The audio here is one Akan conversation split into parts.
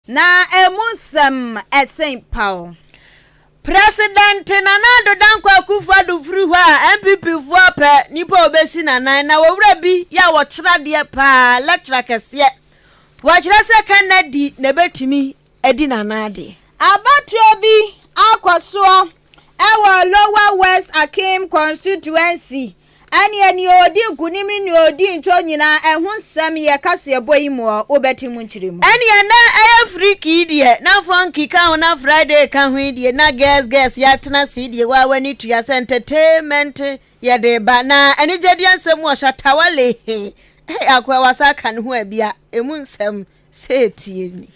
Na emu nsɛm sen paw. President Nana Addo Dankwa Akufo Addo firi hɔ a, NPP foɔ pɛ nipa a ɔbɛsi n'anan na owura bi yɛ a wɔkyerɛ adeɛ paa, lecturer kɛseɛ. Wɔkyerɛ sɛ Kennedy na ɛbɛtumi adi n'anan adeɛ. Abatoɔ bi akɔ soɔ wɔ Lower West Akim Constituency Ɛneɛ nea ɔdi nkunim ne nea ɔdi ntwo nyinaa ɛho nsɛm yɛ kaseɛbɔ yi mu ɔ, wobɛte mu nkyerɛmu. Ɛneɛ na ɛyɛ freaky yi deɛ na funky ka ho na Friday ka ho yi deɛ na girls girls yɛatena ase yi deɛ waa w'ani tua sɛ entertainment yɛde ba na anigyedeɛ nsɛm wɔ Shatta Wale hey akoa wasa aka ne ho abia emu nsɛm sɛ tie ni.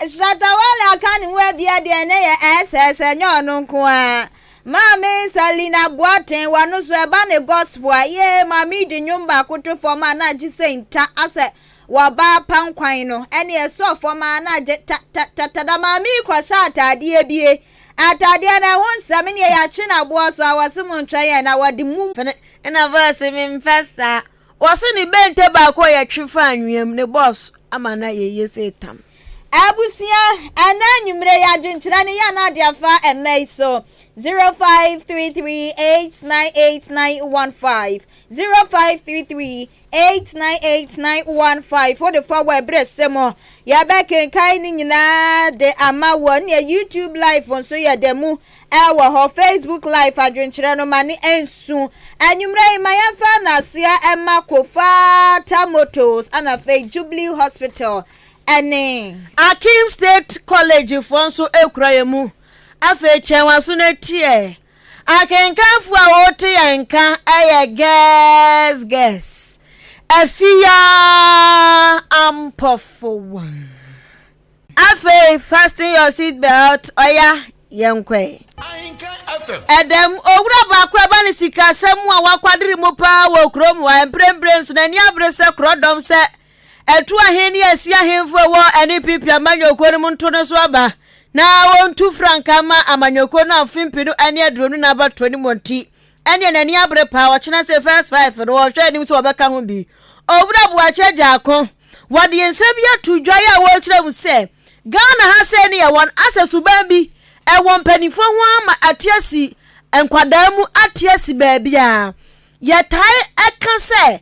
Shatta Wale aka ne ho abia deɛ ne yɛ ɛsɛsɛ nyɛ ɔno nko ara. Maame Salina Boateng wɔno nso ɛba ne gospel a yee maame yi de nnwom baako to fam a na agye sɛ nta asɛ wɔba pan kwan no ɛne ɛsɔ fam a na agye ta ta ta ta da maame yi kɔhyɛ ataadeɛ bie ataadeɛ no ɛho nsɛm ne yɛatwe no aboɔ so a wɔse mo ntwɛn yɛn na wɔde mu Fene na verse mempɛ saa. Wɔse ne bente baako a yɛtwe fa anwea mu ne bɔs ama no ayɛ yie sɛ tam. Abusua, ɛnnɛ anwummere yi adwenkyerɛ no yɛ na ade afa ɛmma yi so, 0533898915, 0533898915, wode fa wɔ ɛberɛ sɛ mu, yɛbɛkenkan ne nyinaa de ama wɔ ne YouTube live nso yɛ da mu Ɛwɔ hɔ, Facebook Live adwenkyerɛ no ma ne nsu. Anwummerɛ yi, ma yɛmfa nnaseɛ mma Kofata Motors ɛna afei Jubilee Hospital ɛne. Akim State College foɔ nso kura yɛn mu. Afei kyɛn w'aso na tie. Akenkanfoɔ a wɔrete yɛn nka yɛ Girls Girls, Afia Ampofo. Afei fasten your seat belt, ɔya, yɛnkɔ ɛ. Ɛdɛm, owura baako a ɛba ne sikasɛm mu a wakwadere mu paa wɔ kurom hɔ a mprempren nso n'ani abere sɛ korɔdɔm sɛ ɛto ahen ne asi ahemfo a ɛwɔ NPP amanyɔkuo no mu nto no so aba na wɔntu frankaa ma amanyɔkuo no afe mpenu ne aduonu no abatoɔ no mu nti ɛneɛ n'ani abere paa ɔkyena sɛ first five no wɔhwɛ anim sɛ wɔbɛka ho bi. Owura Boakye Agyarko Wɔde nsɛm bi ato dwa yi a wɔrekyerɛ mu sɛ Ghana ha sei no yɛ wɔn asɛ suban bi ɛwɔ mpanimfoɔ ho ama ate asi nkwadaa mu ate asi baabi a yɛtae ɛka sɛ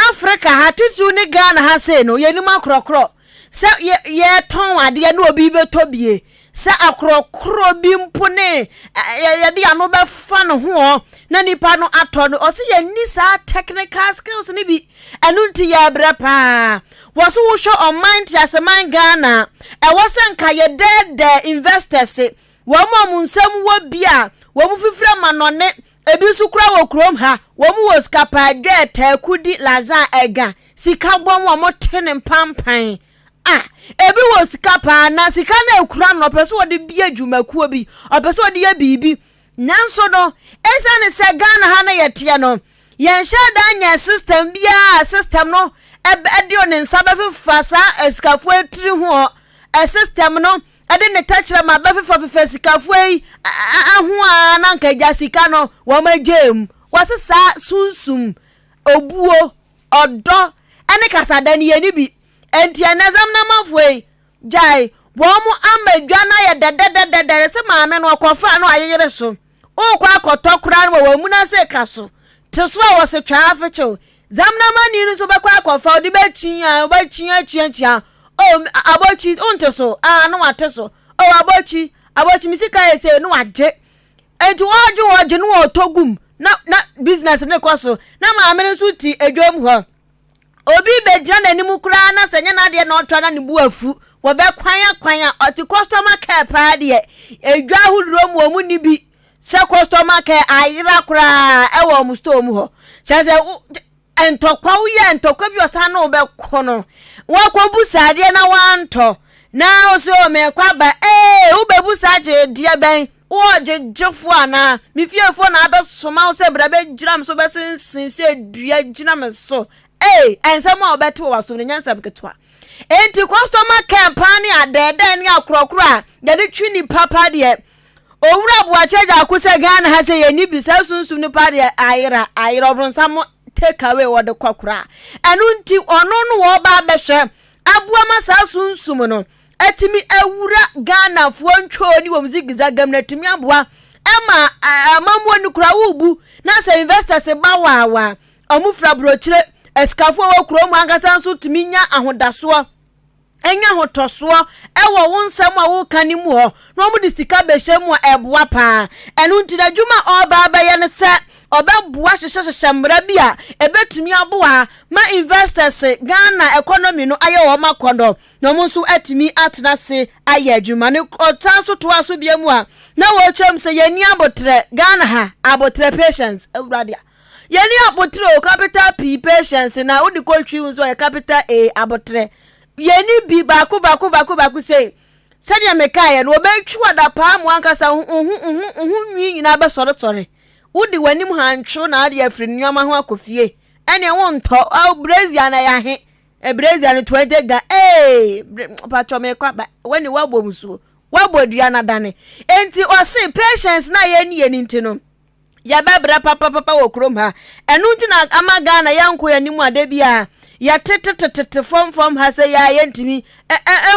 Africa ha titiriw ne Ghana ha sei no yɛnim akorɔkorɔ sɛ yɛtɔn adeɛ na obi bɛtɔ bie Sɛ akorɔkorɔ bi mpo ne yɛde ano bɛfa ne ho na nipa no atɔ no, ɔse yɛnni saa technical skills no bi. Ɛno nti yɛbrɛ paa. Wɔ so wohwɛ ɔman nteaseman Ghana a, ɛwɔ sɛ nka yɛdɛɛdɛɛ investors, wɔn a wɔn nsam wɔ bi a wɔn fifiri amanɔne, ebi nso kora wɔ kurom ha, wɔn wɔ sika paa, dwɛɛ, taakudi, lajan, ɛga, sika bɔn wɔn te ne mpampan. A Ebi wɔ sika paa, na sika no a ekura no, ɔpɛ sɛ ɔde bue dwumakuo bi, ɔpɛ sɛ ɔde yɛ biribi. Nanso no, esiane sɛ Ghana ha na yɛteɛ no, yɛnhyɛ da nyɛ system biara a system no ɛde ne nsa bɛfefa saa asikafoɔ tiri ho. System no ɛde ne tɛkyerɛma bɛfefafefa sikafoɔ yi ho a na anka agya sika no wɔn agyaa mu. Wɔse saa sunsum, obuo, ɔdɔ ne kasada no yɛnni bi. Enti ɛnnɛ Zamnamanfoɔ yi, gyae, wɔn ama dwa no ayɛ dɛdɛdɛdɛdɛ sɛ maame no ɔkɔfa no ayeyere so. Wokɔ akɔtɔ koraa no wɔ wɔn amuna ase ka so. Te so a wɔse twaa afekyew. Zamnamani no nso bɛkɔ akɔfa, ɔde bɛkyia, ɔbɛkyia kyia kyia. Oh, abɔkyi, wonte so? Ah, na wate so. Oh, abɔkyi, abɔkyi, me sika yɛ sei, na wagye. Enti wɔgye wɔgye no wɔtɔ gum na na business no kɔ so na maame no nso te adwam hɔ. Obi bɛgyina n'anim koraa na sɛ nyɛ n'adeɛ na ɔtɔ na ne bu afu. Wɔbɛkwan akwan a ɔte customer care paa deɛ edwa ahodoɔ mu wɔn nni bi sɛ customer care ayera koraa ɛwɔ wɔn store mu hɔ. Kyerɛ sɛ Ntɔkwa woyɛ ntɔkwa bi ɔsan ne wobɛkɔ no wakɔbu saa adeɛ na wantɔ na wo sɛ o mekɔ aba ee wobɛbu saa gye deɛ bɛn wowɔ gyegyefoɔ anaa me fiefoɔ na abɛsoma wo sɛ bra bɛgyina me so bɛsensen sɛ dua gyina me so ee ɛnsɛm a wobɛte wɔ w'asom no nyɛ nsɛm ketewa enti customer care paa ne adɛɛdɛɛ ne akorɔkorɔ a yɛde twe nipa pa deɛ Owura Boakye Agyarko sɛ Ghana ha sɛ yɛnni bi saa sunsum no paa deɛ ayera ayera ɔbronsam take away wɔde kɔ koraa ɛno nti ɔno no wɔba abɛhwɛ aboa ma saa sunsum no atumi awura Ghanafoɔ ntwoo ne wɔn zigzagam na atumi aboa ɛma amammuo no koraa wobu na sɛ investors ba waawaa wɔn fira aburokyire asikafoɔ wɔ kurom ankasa nso tumi nya ahodasoɔ nya ahotɔsoɔ wɔ wo nsɛm a woka no mu hɔ na wɔde sika bɛhyɛ mu a ɛboa paa. Ɛno nti n'adwuma a ɔreba abɛyɛ no sɛ ɔbɛboa hyehyɛhyehyɛ mmara bi a ɛbɛtumi aboa ma investors Ghana economy no ayɛ wɔn akɔnnɔ na wɔn nso atumi atena ase ayɛ adwuma no. Ɔsan nso toa so bia mu a na wɔrekyerɛ mu sɛ yɛnni abotrɛ Ghana ha, abotrɛ patience awurade a yɛnni abotrɛ o, capital P patience na wode kɔtwi nso ɔyɛ capital A abotrɛ. Yɛnni bi baako baako baako baako sei. Sɛdeɛ mekaeɛ no, wɔbɛtwi adapaa mu ankasa, wo ho wo ho wo ho nwi nyinaa bɛsɔresɔre. Wode w'anim hantwo na ade afiri nneɛma ho akɔ fie. Ɛneɛ wontɔ. Awo brazier na ɛyɛ ahe? Brazier no 20 ga. Ee, patwɔ mekɔ aba. Wani woabɔ musuo. Woabɔ dua no adane. Enti ɔse patience na yɛnni yɛn nti no, Yɛbɛbrɛ papapapa wɔ kurom ha. Ɛno nti na ama Ghana yɛnkɔ yɛn anim a da bi a yɛtetetetete fam fam ha sɛ yɛ a yɛntumi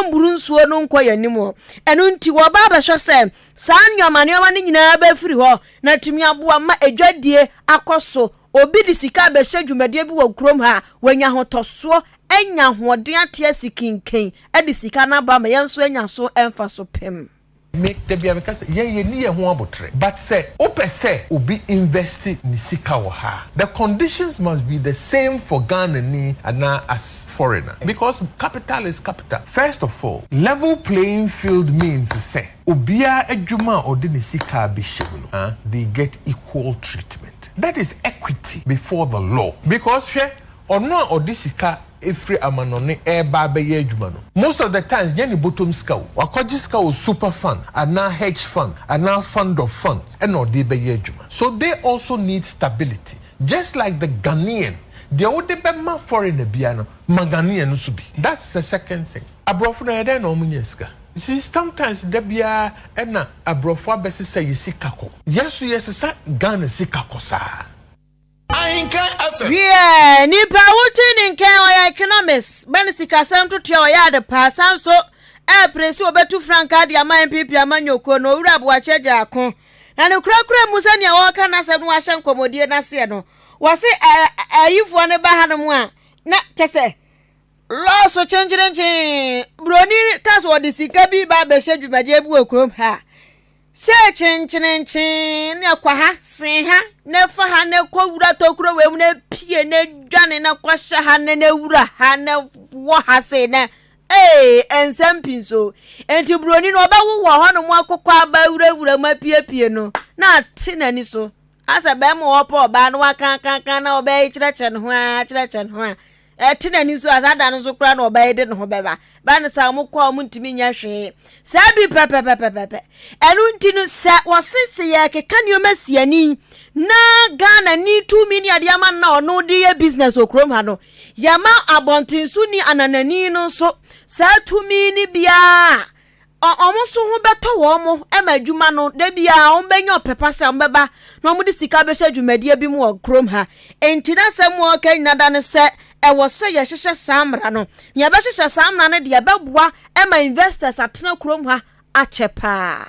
mburu nsuo no nkɔ yɛn anim hɔ. Ɛno nti wɔba abɛhwɛ sɛ saa nneɛma nneɛma no nyinaa bɛfiri hɔ na atumi aboa ma adwadie akɔ so. Obi de sika abɛhyɛ dwumadie bi wɔ kurom ha a, wanya ahotɔsoɔ, anya ahoɔden ate asi kinkan de sika no aba ma yɛn nso anya so mfaso pem. Me da biara meka sɛ yɛn yɛnni yɛn ho aboterɛ but sɛ wopɛ sɛ obi invest ne sika wɔ ha a the conditions must be the same for Ghanani anaa as foreigner because capital is capital. First of all level playing field means sɛ obiara adwuma a ɔde ne sika abɛhyɛ mu no they get equal treatment that is equity before the law because hwɛ Ɔno a ɔde sika firi amanɔne reba abɛyɛ adwuma no, most of the times nyɛ ne bɔtɔm sika o, wakɔgye sika wɔ super fund anaa hedge fund anaa fund of funds ɛna ɔde rebɛyɛ adwuma. So they also need stability just like the Ghanaian, deɛ wode bɛma foreigner biara no, ma Ghanaian no nso bi. That's the second thing. Aborɔfo no ɛyɛ dɛn na wɔnya sika? You see, sometimes da biara ɛna aborɔfo abɛsesa yɛ sika kɔ. Yɛn nso yɛsesa Ghana sika kɔ saa. Wiɛ, nipa a wote ne nkan ɔyɛ economist, bɛ ne sikasɛm ntotoe a ɔyɛ ade paa, san so ɛrepere sɛ obetu frankaa de ama NPP amanyɔkuo no, Owura Boakye Agyarko. Na ne korakora mu sɛnea wɔreka n'asɛm no wahyɛ nkɔmmɔdie no aseɛ no, wɔse ayifoɔ no ba hanom a, na kyɛ sɛ lɔɔso kyenkyerenkyen, buroni ka sɛ ɔde sika bi ba abɛhyɛ dwumadie bi wɔ kurom ha a, Sɛ kyenkyerenkyen na kɔ ha, sen ha, na fa ha, na kɔ wura tokuro wei mu, na pie, na dwane, na kɔhyɛ ha, na na wura ha, na wɔ ha sei, na ee, nsɛm pii nso. Enti buroni no ɔbɛwo wɔ hɔnom akokɔ aba wurawura mu apiepie no, na ate n'ani so. Asɛ bɛrima a ɔpɛ ɔbaa no wakaakaakaa na ɔbɛyɛ kyerɛkyerɛ ne ho ara kyerɛkyerɛ ne ho a ɛte n'ani so a saa da no nso koraa na ɔbɛyɛ de ne ho bɛba ba no saa wɔn kɔ a wɔn ntumi nyɛ hwee saa bi pɛpɛpɛpɛpɛ ɛno nti no sɛ wɔse sɛ yɛkeka nneɛma si ani na Ghana ni tumi ne adeɛ ama no na ɔno de yɛ business wɔ kurom ha no yɛma abɔntenso ni ananani no nso saa tumi no biara Wɔn nso ho bɛtɔ wɔn ma adwuma no, da biara wɔbɛnya ɔpɛ pa sɛ wɔbɛba na wɔde sika bɛhyɛ dwumadie bi mu wɔ kurom ha. Enti n'asɛm a ɔreka nyina da ne sɛ ɛwɔ sɛ yɛhyehyɛ saa mmara no. Na yɛbɛhyehyɛ saa mmara no deɛ ɛbɛboa ma investors atena kurom ha akyɛ paa.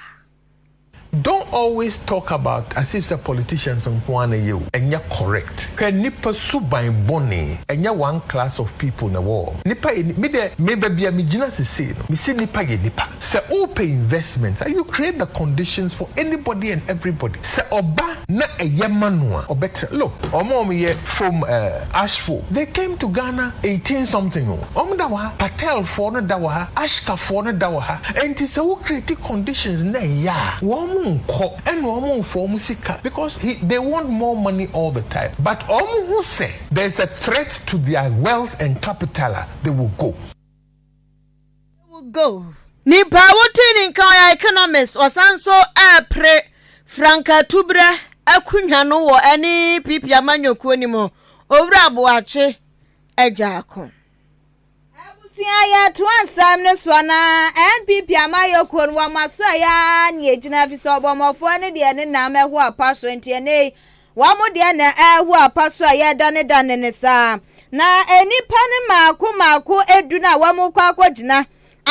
Don't always talk about as if sɛ politicians nko ara na ɛyɛ o, ɛnyɛ correct. Hwɛ nnipa suban bɔne, ɛnyɛ one class of people na ɛwɔ hɔ. Nnipa yɛ me deɛ me baabi a me gyina sesei no, me se nnipa yɛ nnipa. Sɛ wopɛ investment a, you create the conditions for anybody and everybody. Sɛ ɔba na ɛyɛ ma no a, ɔbɛtra. Look, wɔn a wɔyɛ foam eh, ash foam, they came to Ghana 18 something o, wɔn da wɔ ha, Patel foɔ no da wɔ ha, Ashka foɔ no da wɔ ha. Ɛnti sɛ wo create conditions na ɛyɛ a, wɔn nkɔ, ɛna wɔn nfa wɔn sika because he, they want more money all the time. But wɔn hu sɛ there is a threat to their wealth and capital a, they will go. They will go. Nipa a wotee ne nka ɔyɛ economist, ɔsan nso ɛrepere frankatuberɛ akonnwa no wɔ ɛne PP amanyɔkuo no mu, Owura Boakye Agyarko. Abusua yɛtoa nsɛm no soɔ na NPP amayɔkuo no wɔn aso ɛyɛ ara ne ɛgyina ɛfiri sɛ ɔbɔmmɔfoɔ no deɛ ne nam ɛho apa so nti ɛnɛ yi wɔn deɛ na ɛho apa so a yɛdanedane ne saa na nnipa no mmaako mmaako edu no a wɔn kɔ akɔgyina.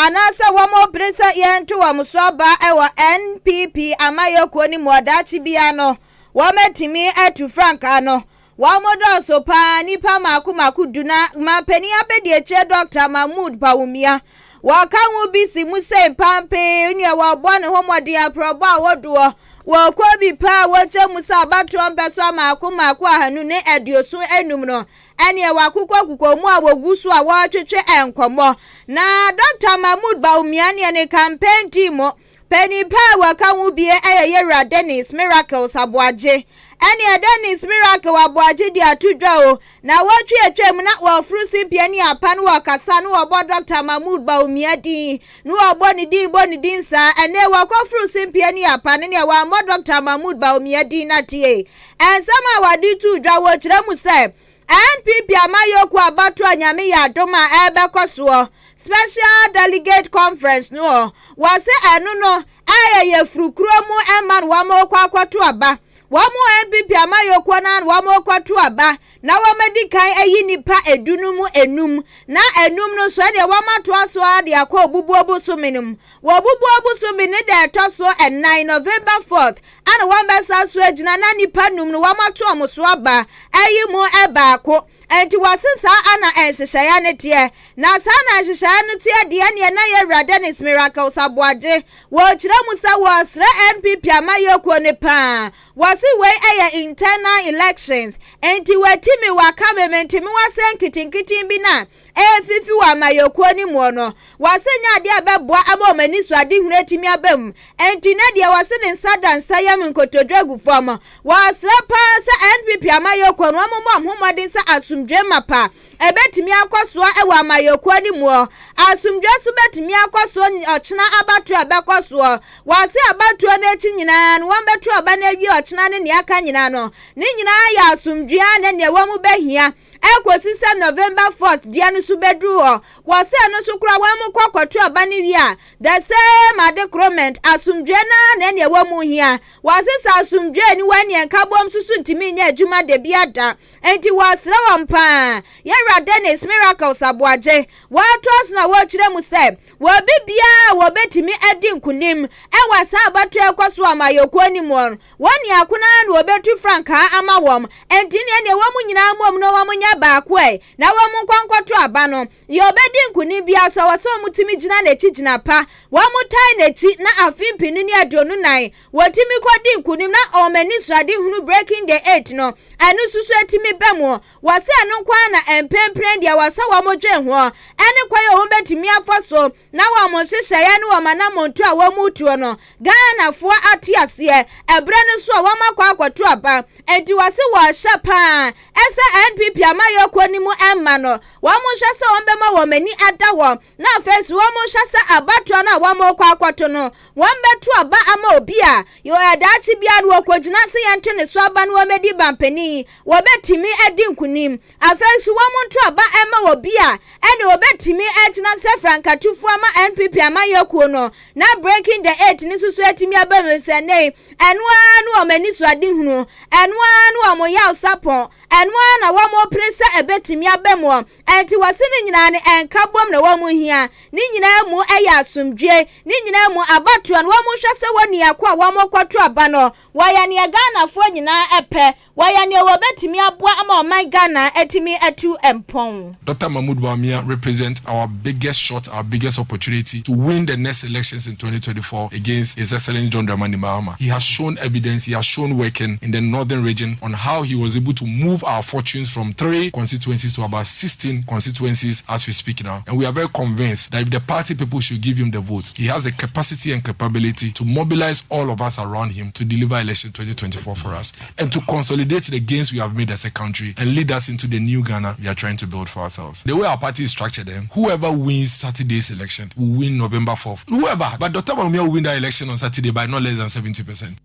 anaasɛ wɔn pere sɛ yɛnto wɔn so aba wɔ NPP amayɛkuo no mu ɔdaakye bia no wɔmatumi atu frankaa no. Wɔn dɔɔso paa, nipa mako mako 10, na mampanin abɛdi Dr. Mahmood Bawumia wɔka ho bi si mu sɛ pampee nea wɔbɔ ne ho mmɔden aprɔbɔ a wɔdoɔ wɔkɔ bi paa wɔkyɛ mu sɛ abatoɔ mpɛ so maako maako 275 no ɛneɛ wakokɔ mu a wɔgu so a wɔretwetwe nkɔmmɔ. Na Dr. Mahmood Bawumia neɛ ne campaign team panin pa a wɔka ho bie ɛyɛ yɛwura Dennis Miracles Aboagye. Ɛneɛ Dennis Miracle Aboagye de ato dwa o na wɔtwe atwa mu na wɔforo simpie ne apa no wɔkasa no wɔbɔ Dr. Mahmood Bawumia din na wɔbɔ ne din bɔ ne din saa. Ɛnɛ wɔkɔforo simpie ne apa no neɛ wɔammɔ Dr. Mahmood Bawumia din. Na tie ɛnsɛm a wɔde to dwa, wɔkyerɛ mu sɛ NPP amayɔku abato a Nyame yɛ adom a ɛbɛkɔ soɔ, special delegate conference no hɔ, wɔsɛ ɛno no ɛyɛ yɛ kuro mu ɛma no wɔn kɔ akɔto aba. Wɔn mu NPP amayɔkuo no na wɔn kɔto aba na wɔn adi kan ayi nipa 10 no mu enum, na enum no nso ɛdeɛ wɔn atoa so de akɔ obubuo bosome no mu. Wɔ obubuo bosome ne da ɛtɔ so 4, November 4th, ana wɔn bɛsa so agyina na nipa num no wɔn ato wɔn so aba ayi mu ɛbaako. Nti wɔse saa ana nhyehyɛeɛ no teɛ, na saa na nhyehyɛeɛ no teɛ deɛ neɛ na yɛwura Dennis Miracles Aboagye wɔkyerɛ mu sɛ wɔsrɛ NPP amayɛkuo ne paa. Wɔse wei ɛyɛ internal elections, nti wɔatimi waka meme ntimi wɔsɛ nketenkete bi na ɛfifi wɔ amayɛkuo no mu no, wɔse nyɛ adeɛ a bɛboa ama wɔn ani so ade hunu atumi aba mu. Nti na deɛ wɔse ne nsa da nsa yam nkotodwe agu fam, wɔsrɛ paa sɛ NPP amayɛkuo no wɔn mmɔ wɔn ho mmɔden sɛ asomdwe mapa ɛbɛtumi akɔ soɔ ɛwɔ amayɛkuo no mu, asomdwe nso bɛtumi akɔ soɔ ɔkyena abatoɔ a ɛbɛkɔ soɔ. Wɔse abatoɔ no akyi nyinaa no wɔn bɛto ɔba no awie ɔkyena ne nea aka nyinaa no ne nyinaa yɛ asomdwe a na nea wɔn mu bɛhia ɛkɔsi sɛ November 4th deɛ no so bɛduru hɔ. Wɔsɛ no nso kora wɔn mu kɔ kɔto ɔba no wie a, the same ade kroment asomdwe naa na nea wɔn mu hia. Wɔse sɛ asomdwe ni wɔn neɛ nkabom soso ntumi nyɛ adwuma de bi ada, nti wɔsrɛ wɔn paa. Yɛwura Dennis Miracles Aboagye wɔatoa so na wɔrekyerɛ mu sɛ wɔbi biara wɔbɛtumi adi nkunim ɛwɔ saa abatoɔ ɛkɔ so amayɔkuo no mu no, wɔn ni akona na wɔbɛtu frankaa ama wɔn. Nti neɛ neɛ wɔn nyinaa mmom no wɔn nyɛ baako ɛ na wɔn nkɔ nkɔto aba no yɛ ɔbɛdi nkunim biara so wɔ sɛ wɔn tumi gyina n'akyi gyina pa, wɔn tae n'akyi na afe 2024 wɔtumi kɔdi nkunim na wɔn ani so ade hunu breaking the eight no ɛno nso so atumi bɛ mu. Wɔsɛ ɛno nko na mpempren deɛ wɔsɛ wɔn dwe ho ɛne kwan a wɔn bɛtumi afa so na wɔn nhyehyɛeɛ ne wɔn anammɔntu a wɔn mu tuo no Ghanafoɔ ate aseɛ ɛberɛ no so a wɔn akɔ akɔto aba. Nti wɔse wɔhyɛ paa ɛsɛ NPP amayɔkuo no mu ɛmma no wɔn nhwɛ sɛ wɔn bɛma wɔn ani ada hɔ, na afei so wɔn nhwɛ sɛ abatoɔ no a wɔn kɔ akɔto no wɔn bɛto aba ama obi a yɛ daakye biara no wɔkɔgyina sɛ yɛnto ne so aba no wɔmɛdi bampanin wɔbɛtumi adi nkunim. Afei nso wɔn nto aba ɛma obi a ɛne wɔbɛtumi agyina sɛ frankatufoɔ ama NPP amanyɔkuo no na breaking the eight ne nso so atumi aba mu. Sɛ ne ɛno ara ne wɔn ani so ade hunu, ɛno ara ne wɔn yaw sapɔn, ɛno ara na wɔn pere sɛ ɛbɛtumi aba mu. Ɛnti wɔsi ne nyinaa ne ɛnka bom na wɔn hia ne nyinaa mu ɛyɛ asomdwe ne nyinaa mu abatoɔ no wɔn hwɛ sɛ wɔn niako a wɔn kɔto aba no wɔyɛ nea Ghanafoɔ nyinaa ɛpɛ, wɔyɛ nea wɔbɛtumi aboa ama ɔman Ghana atumi atu mpɔn. Dr. Mahmoud Bawumia represents our biggest shot, our biggest opportunity to win the next elections in 2024 against His Excellency John Dramani Mahama. He has shown evidence, he has shown working in the northern region on how he was able to move our fortunes from three constituencies to about 16 constituencies as we speak now. And we are very convinced that if the party people should give him the vote, he has the capacity and capability to mobilize all of us around him to deliver election 2024 for us and to consolidate the gains we have made as a country and lead us into the new Ghana we are trying to build for ourselves. The way our party is structured, then, whoever wins Saturday's election will win November 4th. Whoever. But Dr. Bawumia will win that election on Saturday by not less than 70%.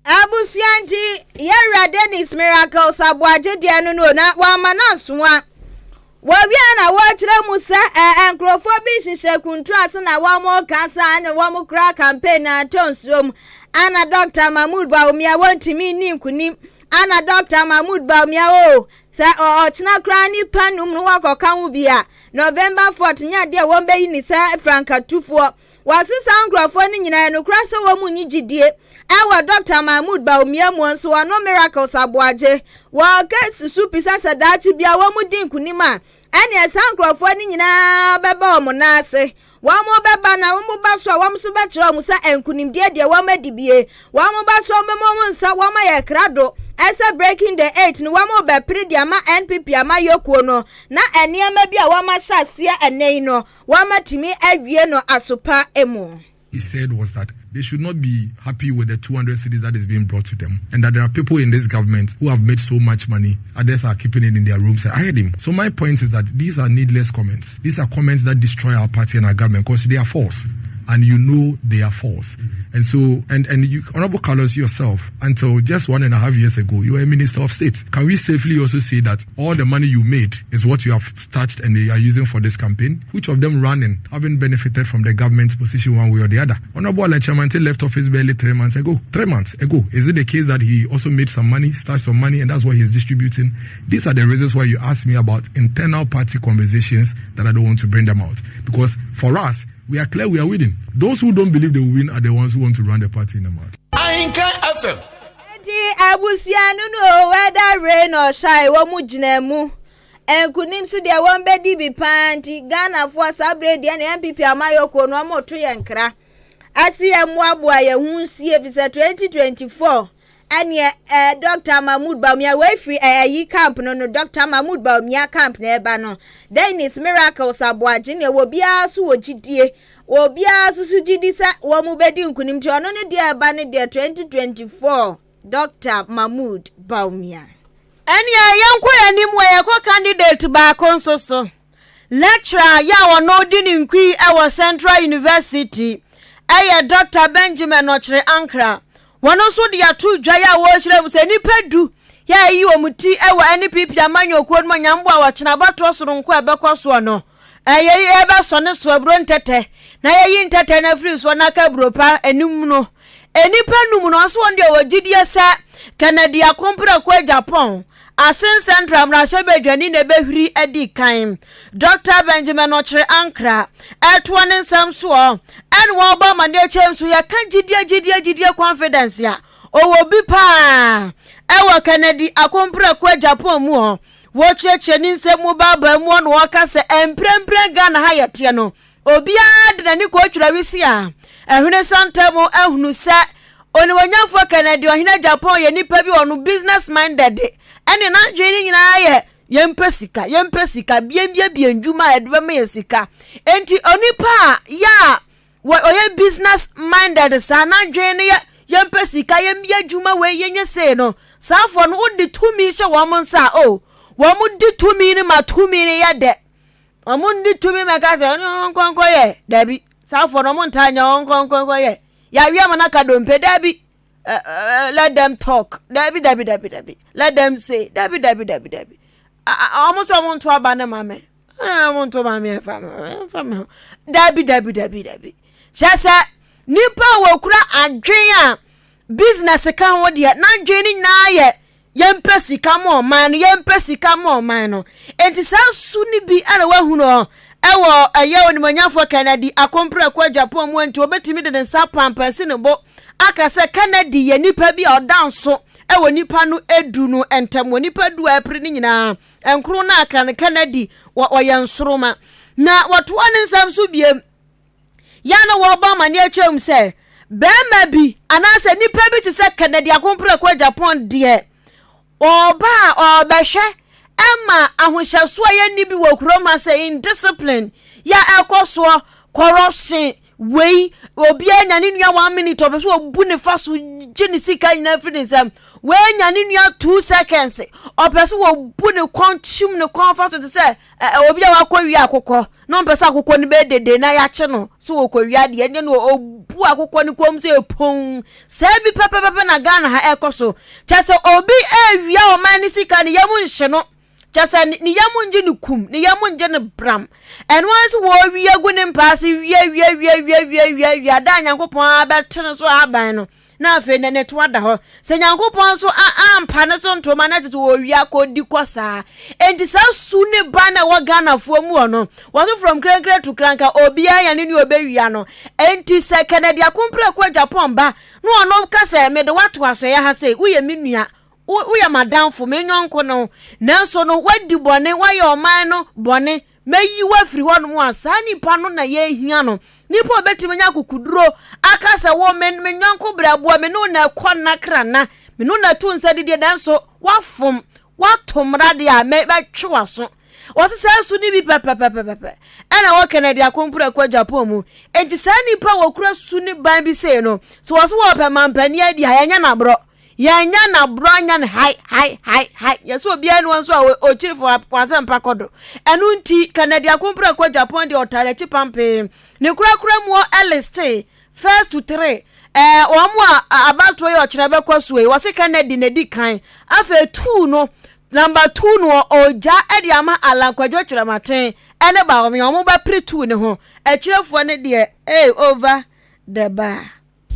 Abusua, nti yɛwura Dennis Miracles Aboagye deɛ no na wama no asoa wɔwia na wɔkyerɛ mu sɛ ɛɛ nkurɔfoɔ bi hyehyɛ kuntu ase na wɔn kasa ne wɔn kura campaign na atɔ nsuom ana Dr. Mahmood Bawumia wɔntumi nni nkunim. Ana Dɔkta Mahmood Bawumia oo, sɛ ɔkyena koraa nnipa num no wɔkɔka ho bi a, November 4th nyɛ adeɛ a wɔbɛyi ne sɛ frankatufoɔ. Wɔse saa nkurɔfoɔ no nyinaa ɛnokorɛ sɛ wɔn nyi gyidie ɛwɔ Dɔkta Mahmood Bawumia mu nso ɔno Miracles Aboagye. Wɔka susu pi sɛ sɛ daakye bia wɔn di nkunim a, ɛneɛ saa nkurɔfoɔ no nyinaa bɛba wɔn nan ase. Wɔbɛba, na wɔba so a, wɔn nso bɛkyerɛ wɔn sɛ nkonimdie deɛ wɔadi bie. Wɔba so a, wɔbɛma wɔn nsa, wɔayɛ krado sɛ Breaking the Eight no, wɔrebɛpere de ama NPP amayɔkuo no, na nneɛma bi a wɔahyɛ aseɛ ɛnnɛ yi no, wɔatumi awie no asopa mu. He said was that they should not be happy with the 200 cedis that is being brought to them, and that there are people in this government who have made so much money, others are keeping it in their rooms. I heard him. So my point is that these are needless comments. These are comments that destroy our party and our government because they are false. And you know they are false. And so, and you, Honorable Carlos, yourself, until just 1.5 years ago, you were a minister of state. Can we safely also say that all the money you made is what you have starched and they are using for this campaign? Which of them running, having benefited from the government's position one way or the other? Honorable Alan Kyerematen left office barely 3 months ago. 3 months ago. Is it the case that he also made some money, stashed some money, and that's what he's distributing? These are the reasons why you asked me about internal party conversations that I don't want to bring them out. Because for us, we are clear we are winning. Those who don't believe they will win are the ones who want to run the party in the mud. Ahinkan FM. Enti abusua no no whether rain or shine wɔn mu gyina mu. Nkunim so deɛ wɔn bɛdi bi paa nti Ghanafoɔ saa berɛ deɛ na NPP amayɔkuo no wɔn to yɛn nkra. Asi yɛn mmoaboa yɛn ho nsie fisɛ 2024 ɛneɛ ɛɛ Dr. Mahmood Bawumia wei firi ɛyi camp no Dr. Mahmood Bawumia camp na ɛba no. Dennis Miracles Aboagye ne wɔ biara so wɔ gyidie. Wɔ biara so so gyidi sɛ wɔn mu bɛdi nkunim nti ɔno ne deɛ ɛba ne deɛ 2024 Dr. Mahmood Bawumia. Ɛneɛ yɛnkɔ yɛn anim wɔ yɛkɔ candidate baako nso so. Lecturer yɛ a ɔno di ne nkui ɛwɔ Central University ɛyɛ Dr. Benjamin Ɔkyere Ankra. Wɔn nso de ato dwa yɛ a wɔrekyerɛ mu sɛ nnipa du yɛ a ɛyi wɔn ti ɛwɔ NPP amanyɔkuo no mu anyambo a wɔkyena abatoɔ soronko a ɛbɛkɔ soɔ no. Ɛyɛ yɛbɛsɔ ne so aburo ntɛtɛ na yɛyi ntɛtɛ no afiri soɔ na aka aburo pa anim no. Nnipa num no nso wɔn deɛ wɔ gyidie sɛ Kennedy Akompreko Agyapong Assin Central mmarahyɛbadwani na ɛbɛhwiri adi kan. Dr. Benjamin Ɔkyere Ankra ɛtoɔ ne nsɛm soɔ ɛne wɔbɔ amanneɛ kyɛm so yɛka gyidie gyidie gyidie confidence a ɔwɔ bi paa ɛwɔ Kennedy Akompreko Agyapong mu hɔ. Wɔkyerɛkyerɛ ne nsɛm mu baabaa mu na wɔka sɛ mprempren Ghana ha yɛteɛ no obiara de n'ani kɔtwerɛ wisi a ɛhwene santam ahunu sɛ oniwonyamfoɔ Kennedy Ɔhene Agyapong yɛ nipa bi ɔno business minded ɛne n'adwene no nyinaa yɛ yɛmpɛ sika yɛmpɛ sika biembiebie ndwuma a yɛde bɛma yɛ sika enti onipa a yɛ a ɔyɛ business minded saa n'adwene no yɛ yɛmpɛ sika yɛmbie adwuma wei yɛnyɛ sei no saafoɔ no wode tumi hyɛ wɔn nsa a o wɔn di tumi no ma tumi no yɛ dɛ wɔn di tumi ma ka sɛ ɔno nkɔnkɔ yɛ dabi saafoɔ no wɔn ntaa nyɛ wɔn nkɔnkɔ yɛ yɛawie ama no aka dompe dabi let them talk dabi dabi dabi dabi let them say dabi dabi dabi dabi wɔn nso wɔn nto aba ne maame wɔn nto maame ɛfa ɛfa mi ho dabi dabi dabi dabi kyerɛ sɛ nipa a wɔkura adwen a business ka ho deɛ n'adwen no nyinaa yɛ yɛmpɛ sika ma ɔman no yɛmpɛ sika ma ɔman no nti saa su no bi ɛna wahunu ɛwɔ ɛyɛ onimonyamfoɔ Kennedy Akompreko Agyapong mu nti obetumi de ne nsa pampasi ne bo aka sɛ Kennedy yɛ nipa bi a ɔda nso ɛwɔ nipa no edu no ntam wɔ nipa du a ɛpere ne nyinaa nkoro no aka no Kennedy wɔ ɔyɛ nsoroma na wɔtoa ne nsɛm so biem yɛn na wɔrebɔ amaneɛ kyerɛ mu sɛ bɛrima bi anaasɛ nipa bi te sɛ Kennedy Akompreko Agyapong deɛ ɔba a ɔbɛhwɛ ɛma ahohyɛsoɔ a yɛnni bi wɔ kurom ha sɛ indiscipline yɛ ɛkɔ soɔ corruption wei obiara nya ne nua 1 minute ɔpɛ so ɔbu ne fa so gye ne sika nyinaa firi ne nsam wei nya ne nua 2 seconds ɔpɛ so wɔbu ne kɔn kyim ne kɔn fa so te sɛ obi a wakɔ wie akokɔ na ɔmpɛ sɛ akokɔ no bɛyɛ dede na yɛakye no sɛ wɔkɔ wie adeɛ ɛnyɛ no ɔbu akokɔ no kɔn mu sɛ ɛpɔn saa bi pɛpɛpɛpɛ na Ghana ha ɛkɔ so kyɛ sɛ obi ɛwia ɔman ne sika ne yam nhye no kyɛ sɛ ne yam ngye ne kum ne yam ngye ne bram ɛno ara sɛ wɔwie gu ne mpaase wie wie wie wie wie wie wie ada Nyankopɔn abɛtene so aban no. na afei ne ne to ada hɔ. Sɛ Nyankopɔn nso a ampa ne so ntoma na kyerɛ sɛ wɔwia kɔdi kɔ saa. Enti saa su ne ban a ɛwɔ Ghanafoɔ mu hɔ no, wɔso from krenkren to kranka, obiara nya ne nea ɔbɛwia no. Enti sɛ Kennedy Akompreko Agyapong ba na ɔno ka sɛ mede wo ato asoɛeɛ ha sei, woyɛ me nua, wo woyɛ m'adamfo, me yɔnko ne wo, nanso no woadi bɔne, woayɛ ɔman no bɔne, mɛyi wo afiri hɔnom a, saa nipa no na yɛhia no. Nipa a ɔbɛtumi anya akokoduro aka sɛ wo me me yɔnko brɛboɔ, me ne wo na ɛkɔ nna kra nna, me ne wo na ɛto nsa didie, nanso woafom, woato mmara deɛ a, mɛ mɛtwe w'aso. Wɔse saa su no bi pɛpɛpɛpɛpɛ ɛna ɛwɔ Kennedy Akompreko Agyapong mu. Enti saa nipa a wɔkura su ne ban bi sei no, sɛ wɔse wɔpɛ mampanin adi a, yɛnyɛ no aborɔ. Yɛnyɛ no aborɔ anyɛ no hai hai hai hai. Yɛsɛ obiara ni wɔn nso a ɔkyiri fo asɛmpa kɔ do. Ɛno nti, Kennedy Akompreko Agyapong deɛ ɔtaa n'akyi pampee. Ne korakora mu ɛliste first to three ɛɛ wɔn a abatoɔ yi ɔkyerɛ bɛkɔ soɔ yi, wɔse Kennedy na edi kan. Afei two no, Number two no ɔgya de ama Allan Kwadwo Kyerematen ne Bawumia wɔn bɛpere two no ho. Akyirefoɔ no deɛ ee over the bar.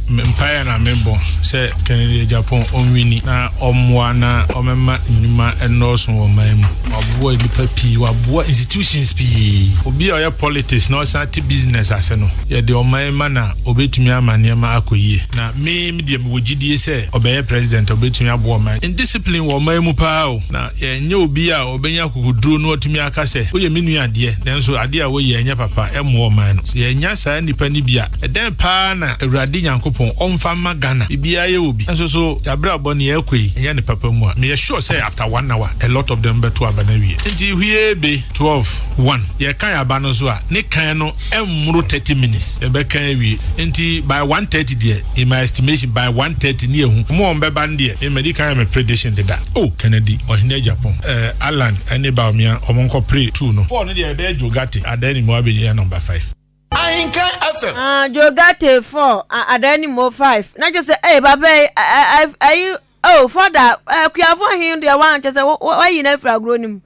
Mpaeɛ na mebɔ sɛ Kennedy Agyapong ɔnwini na ɔmmoa na ɔmmɛma nnwuma nnɔɔso wɔ ɔman mu. Waboa nnipa pii, waboa institutions pii. Obi a ɔyɛ politics na ɔsan te business ase no, yɛde ɔman ma no a, ɔbɛtumi ama nneɛma akɔ yie. Na me deɛ mewɔ gyidie sɛ ɔbɛyɛ president a ɔbɛtumi aboa ɔman. Indiscipline wɔ ɔman mu paa o. Na yɛnyɛ obi a ɔbɛnya akokoduro na watumi aka sɛ woyɛ me nua deɛ nanso adeɛ a woyɛ ɛnyɛ papa ɛmmoa ɔman no. Sɛ yɛannya saa nnipa no bi a, ɛdɛn paa na Awurade Nyankopɔn ɔmfa mma Ghana? Biribiara yɛwɔ bi. Nanso so yɛabrabɔ nea ɛrekɔ yi ɛnyɛ ne papa mu a? Meyɛ sure sɛ after one hour a lot of them bɛto aba no awie. Nti hwiee be 12, one. Yɛkan aba no nso a, ne kan no ɛmmoro 30 minutes yɛbɛkan awie nti by 1:30 deɛ in my estimation by 1:30 ne yɛhu wɔn a wɔn bɛba no deɛ me madi kan ayɛ me prediction deda oh Kennedy ɔhene Agyapong eh, Allan ɛne Bawumia wɔn nkɔ pre two no four no deɛ ɛbɛyɛ Joe Ghartey Adanimo abɛnya number five. Ahenkan FM. Ah, Joe Ghartey four, ah, Adanimo five. Na kyerɛ sɛ, eh, papa yi, eh, eh, ayi, oh, fɔda, eh, kuafo he deɛ wa kyerɛ sɛ, wayi no afiri agorɔ no mu.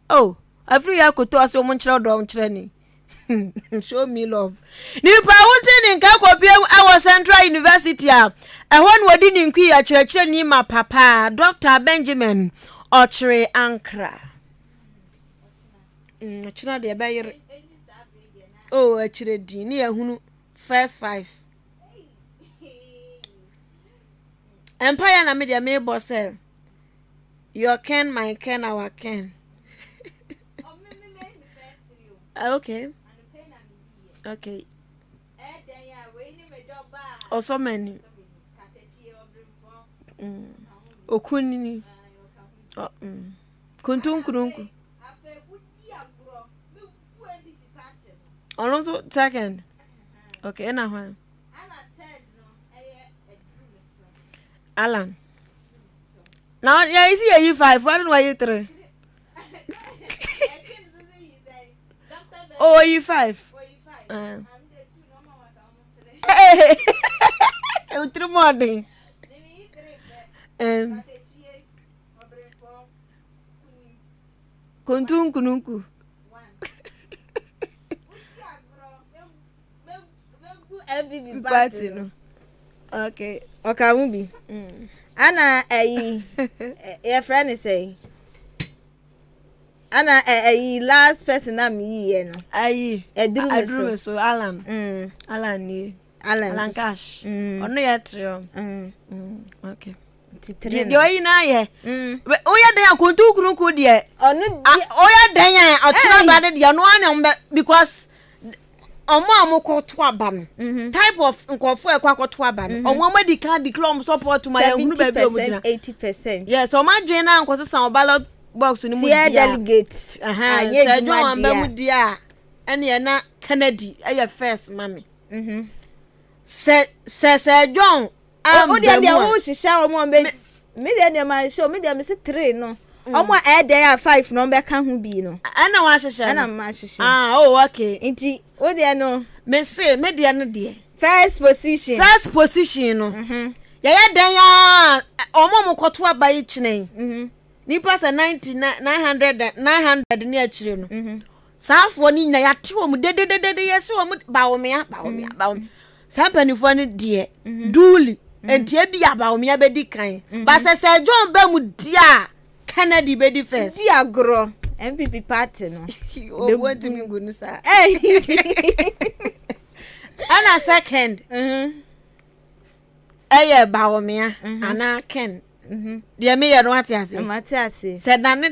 Oh, afiri yɛ akoto ase wɔn nkyerɛ ɔdɔ nkyerɛ ni. Show me love. Nipa a wote ne nka kɔpie wɔ Central University a ɛhɔ na wɔdi ne nkui akyerɛkyerɛni ma papa Dr. Benjamin Ɔkyere Ankra. Mm, ɔkyena deɛ ɛbɛyere. Oh, akyire din ne yɛhunu first five. Mpaeɛ na me deɛ mebɔ sɛ your ken, my ken, our ken. Ah, okay. Okay. Ɔsɔ m'ani. Mm. Okunini. Oh, mm. Kuntunkununku. Ɔno nso second. Okay, ɛna hwan? Alan. Na yɛyi si yɛyi five, wɔn na wɔyi three. Oh, oyi five. Ah. Wotiri mu ɔden. Kuntunkununku. Party no. Okay. Ɔka ho bi. Mm. Ana ɛyi yɛfrɛ ne sɛ. Ana ɛyi last person na mi yi yɛ no. Ayi. Ɛduru mi so. Ɛduru mi so Alan. Mm. Alan nie. Alan. Alan Cash. Mm. Ɔno yɛ tiri Mm. Mm. Okay. Titiri no. Deɛ ɔyi na ayɛ. Mm. Woyɛ dɛn a kuntu kuruku deɛ. Ɔno deɛ. Woyɛ dɛn a ɔkyerɛ ba no deɛ ɔno ara na ɔmo bɛ because ɔmo a ɔmo kɔ to aba no mhm. type of nkurɔfoɔ ɛkɔ akɔto aba no mhm. ɔmo ɔmo adi kan declare ɔmo support ma yɛn hunu baabi a ɔmo gyina. 80%. Yes ɔmo adwene na nkɔsesa ɔmo ballot box no mu di a. Delegate. Anyɛ adwuma di a. Sɛ ɛdwuma wɔn ba mu di a ɛne ɛna Kennedy ɛyɛ first ma mi. Mhm. Sɛ sɛ sɛ John amba mu a. O deɛ deɛ wo hyehyɛ wɔn a bɛ me deɛ deɛ ma hyehyɛ me deɛ me se three no. Mm. Wɔn a ɛyɛ dɛn a five na wɔn bɛka ho bi no. Ɛna wɔn ahyehyɛ no. Ɛna wɔn ahyehyɛ. Ah oh okay. Nti o deɛ no. Me se me deɛ no deɛ. First position. First position no. Mm-hmm. Yɛyɛ dɛn a wɔn a wɔn kɔto aba yi kyerɛn. Mm-hmm. Nipa sɛ ninety nine nine hundred 900 ne akyire no. Mm-hmm. Saa afoɔ no nyina yɛate wɔn dededede yɛsi wɔn bawomea bawomea mm. bawomea. Saa mpanimfoɔ no deɛ mm-hmm. duly. Nti ebi a Bawumia bɛdi kan. Ba sɛ Sir John ba mu di a, Kennedy bɛdi first. Di agorɔ NPP party no. Owuo ntumi ngu no saa. Ɛna second. Ɛyɛ Bawumia anaa Ken. Deɛ meyɛ no wate ase. Mate ase. Sɛ na ne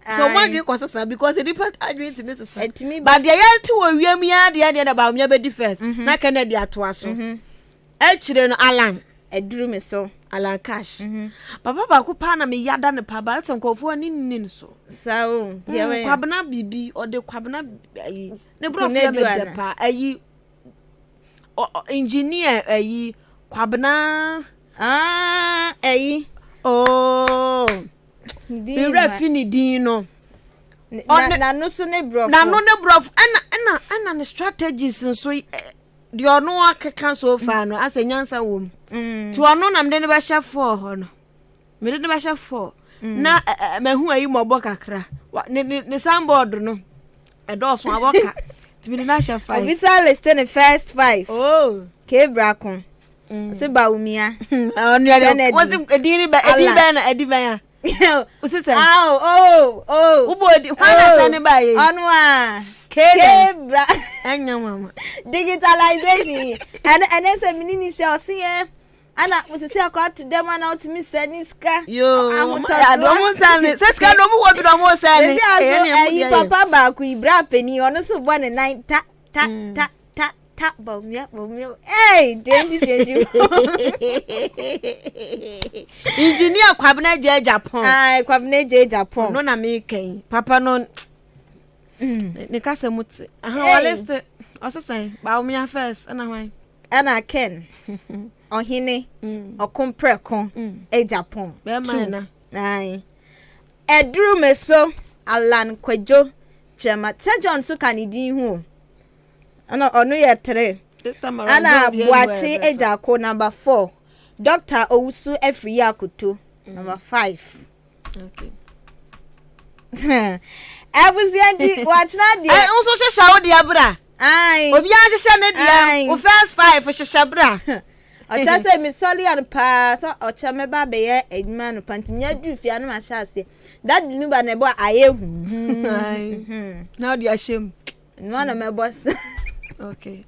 sɛ ɔmo adwene kɔ sesa because nipa adwene tumi sesa. But deɛ yɛte wɔ wiem yi ara deɛ deɛ na Bawumia bɛdi first na Kennedy atoa so. Akyire no Alan. Aduru me so. Alan Cash. Papa baako paa na me yada ne paa ba sɛ nkurɔfoɔ ani nni ne so. Saa o. Deɛ wɛn. Kwabena biribi ɔde Kwabena ayi ne borɔfo yɛ me dɛ paa ayi engineer ayi Kwabena. Ah ayi. Oh. Me werɛ fi ne din no. N'ano so ne borɔfo. N'ano ne borɔfo ɛna ɛna ɛna ne strategies nso. Deɛ ɔno akeka so far no asɛ nyansa wɔ mu mm. nti ɔno na mede no bɛhyɛ fɔɔ hɔ no mede no bɛhyɛ fɔɔ mm. na mahu ayi mɔbɔ kakra ne ne ne signboard no ɛdɔɔso abɔ ka nti mede no ahyɛ five. Obisa list ne first five. Oh. Kebrako. Mm. Ɔsɛ Bawumia. Kennedy. Wɔsi edin ni bɛ edin bɛn na edin bɛn a. Wosi sɛ. Aw oh oh. Wobɔ odi hwan na sɛ ne ba yɛ. Ɔno a. Kebra. Ɛnyɛ nwanwa. Digitalization ɛnɛ ɛnɛ sɛ mini ni hyɛ ɔsi yɛn ana sisi akora to dɛm ana ɔtumi sɛ ne sika. Yoo ahotɔsoɔ. Ɔmo nsa ne sɛ sika na ɔmo wɔ bi na ɔmo sɛ ne. Sisi aso ɛyi papa baako yi bra panyin ɔno so bɔ ne nan ta ta ta ta. Ta Bawumia Bawumia hey 2024. Engineer Kwabena J Japan. Aye Kwabena J Japan. No na me kan papa no mm. ne kasa mu te. Aha hey. Waliste ɔsesɛn Bawumia first ɛna hwan. Ɛna Ken ɔhene mm. ɔkomprɛko mm. Japan. Bɛrima na. Aye. Ɛduru me so Alan Kwadwo Kyerɛma Sir John so ka ne din ho. Ɛna ɔno yɛ tre. Ɛna Boakye Agyarko number 4. Doctor Owusu Afriyie Akoto number 5. Okay. Abusua nti wakyena deɛ. Ɛ nso hyehyɛ wo deɛ bra. Ayi. Obiara hyehyɛ ne deɛ. Wo first five hyehyɛ bra. Ɔkyɛ sɛ mesɔre ano paa sɛ ɔkyɛ mɛba abɛyɛ adwuma anɔpa nti menya duru fie ano mahyɛ aseɛ. Dadi no ba na ɛbɔ ayɛ huhu. Na ɔde ahyɛ mu. Noa na mɛbɔ sa. Okay.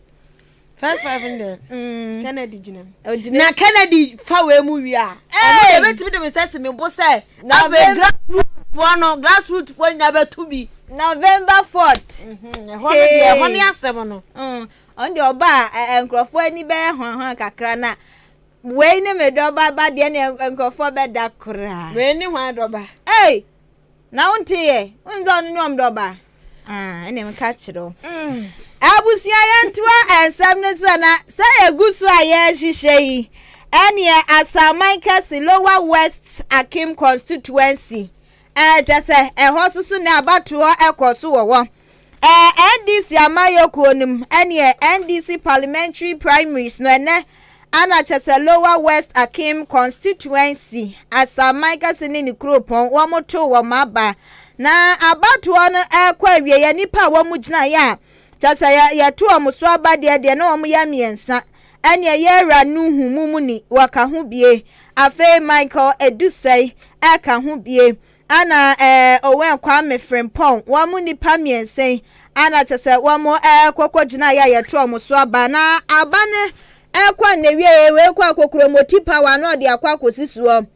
First five in there. Mm. Kennedy gyina mu. Na Kennedy fa wei mu wie a. Ɔno deɛ bɛtumi de me nsa si me bo sɛ. Afei grassroot foɔ no grassroot foɔ nyinaa bɛto bi. November 4th. Mhm, ɛhɔ no deɛ ɛhɔ ne asɛm no. Mm. Ɔno deɛ ɔba a nkurɔfoɔ ani bɛyɛ hwanhwan kakra na wei ne me dɔba ba deɛ ne nkurɔfoɔ bɛda koraa. Wei ne hwan dɔba? Ei! Na wonte yɛ? Wonhu sɛ ɔno ne wɔn dɔba? Ah, ɛna meka kyerɛ wo. Mm. Abusua yɛntoa nsɛm no so na sɛ yɛgu so a yɛrehyehyɛ yi ɛneɛ Asaman kɛse Lower West Akim constituency ɛkyɛ sɛ ɛhɔ so so na abatoɔ ɛkɔ so wɔ hɔ. Ɛɛ NDC amayɔkuo no mu ɛneɛ NDC parliamentary primaries no ɛnɛ ana kyɛsɛ Lower West Akim constituency Asaman kɛse ne ne kuropɔn wɔn too wɔn aba na abatoɔ no ɛrekɔ awieɛ nnipa a wɔn gyinaeɛ a kyɛsɛ yɛto wɔn so aba deɛ deɛ na wɔn yɛ mmiɛnsa ɛneɛ Yɛwura Nuhu Mumuni wɔka ho bie afei Michael Edusei ɛka ho bie Ana eh Owen Kwame Frimpong, wɔn nnipa mmiɛnsa yi ana kyɛ sɛ wɔn ɛrekɔkɔ gyinaeɛ a yɛto wɔn so aba na aba no ɛrekɔ nnawieɛ wei kɔ akɔkuromoti power na ɔde akɔ akɔsi soɔ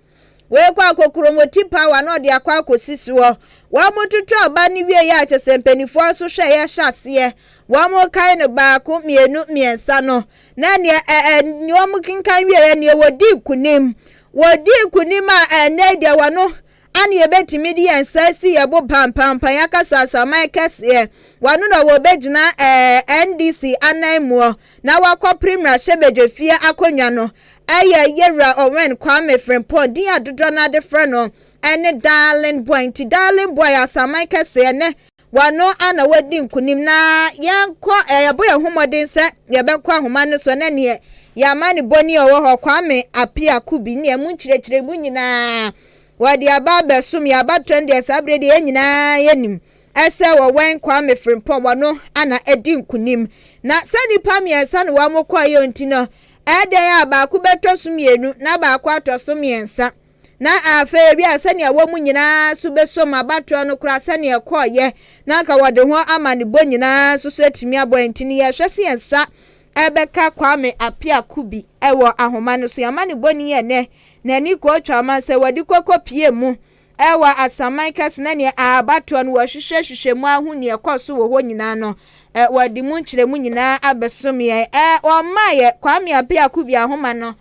wei kɔ akɔkuromoti power na ɔde akɔ akɔsi soɔ wɔn toto aba no wieɛ a kyɛ sɛ mpanimfoɔ nso hwɛ yɛhyɛ aseɛ wɔn kan no baako mmienu mmiɛnsa no na neɛ ɛɛ wɔn kenkan wieɛ neɛ wɔdi nkunim Wɔdii nkonim a ɛnnɛ yi deɛ wɔno ana yɛbɛtumi de yɛn nsa asi yɛn bo pampaampan akasa asaman kɛseɛ. Wɔno na wɔbɛgyina ɛɛ NDC anan muɔ na wakɔpere mmarahyɛbadwafie akonnwa no. Ɛyɛ Yɛwura Owen Kwame Frimpong din a dodoɔ no ara de frɛ no ɛne Darling Boy. Nti Darling Boy asaman kɛseɛ nɛ Wɔno ara na wɔadi nkonim na yɛnkɔ yɛbɔ yɛn ho mmɔden sɛ yɛbɛkɔ ahoma no so na neɛ yɛn amanebɔni a ɔwɔ hɔ Kwame Appiah Kubi ne ɛmu nkyerɛkyerɛmu nyinaa wɔde aba abɛsom yɛn abatoɔ no deɛ saa berɛ deɛ yɛn nyinaa yɛnim ɛsɛ wɔwɛn Kwame Frimpong wɔno ana adi nkonim na sɛ nnipa mmiɛnsa na wɔn kɔeɛ nti no. Ɛdɛn a baako bɛtɔ so mmienu na baako atɔ so mmiɛnsa. Na afei ewie a sɛnea wɔn nyinaa nso bɛsom abatoɔ no koraa sɛnea ɛkɔɔyɛ na anka wɔde ho amanebɔ nyinaa nso so atumi abɔ nti no yɛhwɛ sɛ yɛn nsa ɛbɛka Kwame Appiah Kubi ɛwɔ ahoma no so. Yɛn amanebɔ ni ɛnɛ n'ani kɔɔtwa ama sɛ wɔde kɔkɔ pie mu ɛwɔ Asaman kɛse na nea abatoɔ no wɔhwehwɛ hwehwɛ mu ahu nea ɛkɔ so wɔ hɔ nyinaa no wɔde mu nkyerɛmu nyinaa abɛsom yɛn. Wɔmaa yɛ Kwame Appiah Kubi ahoma no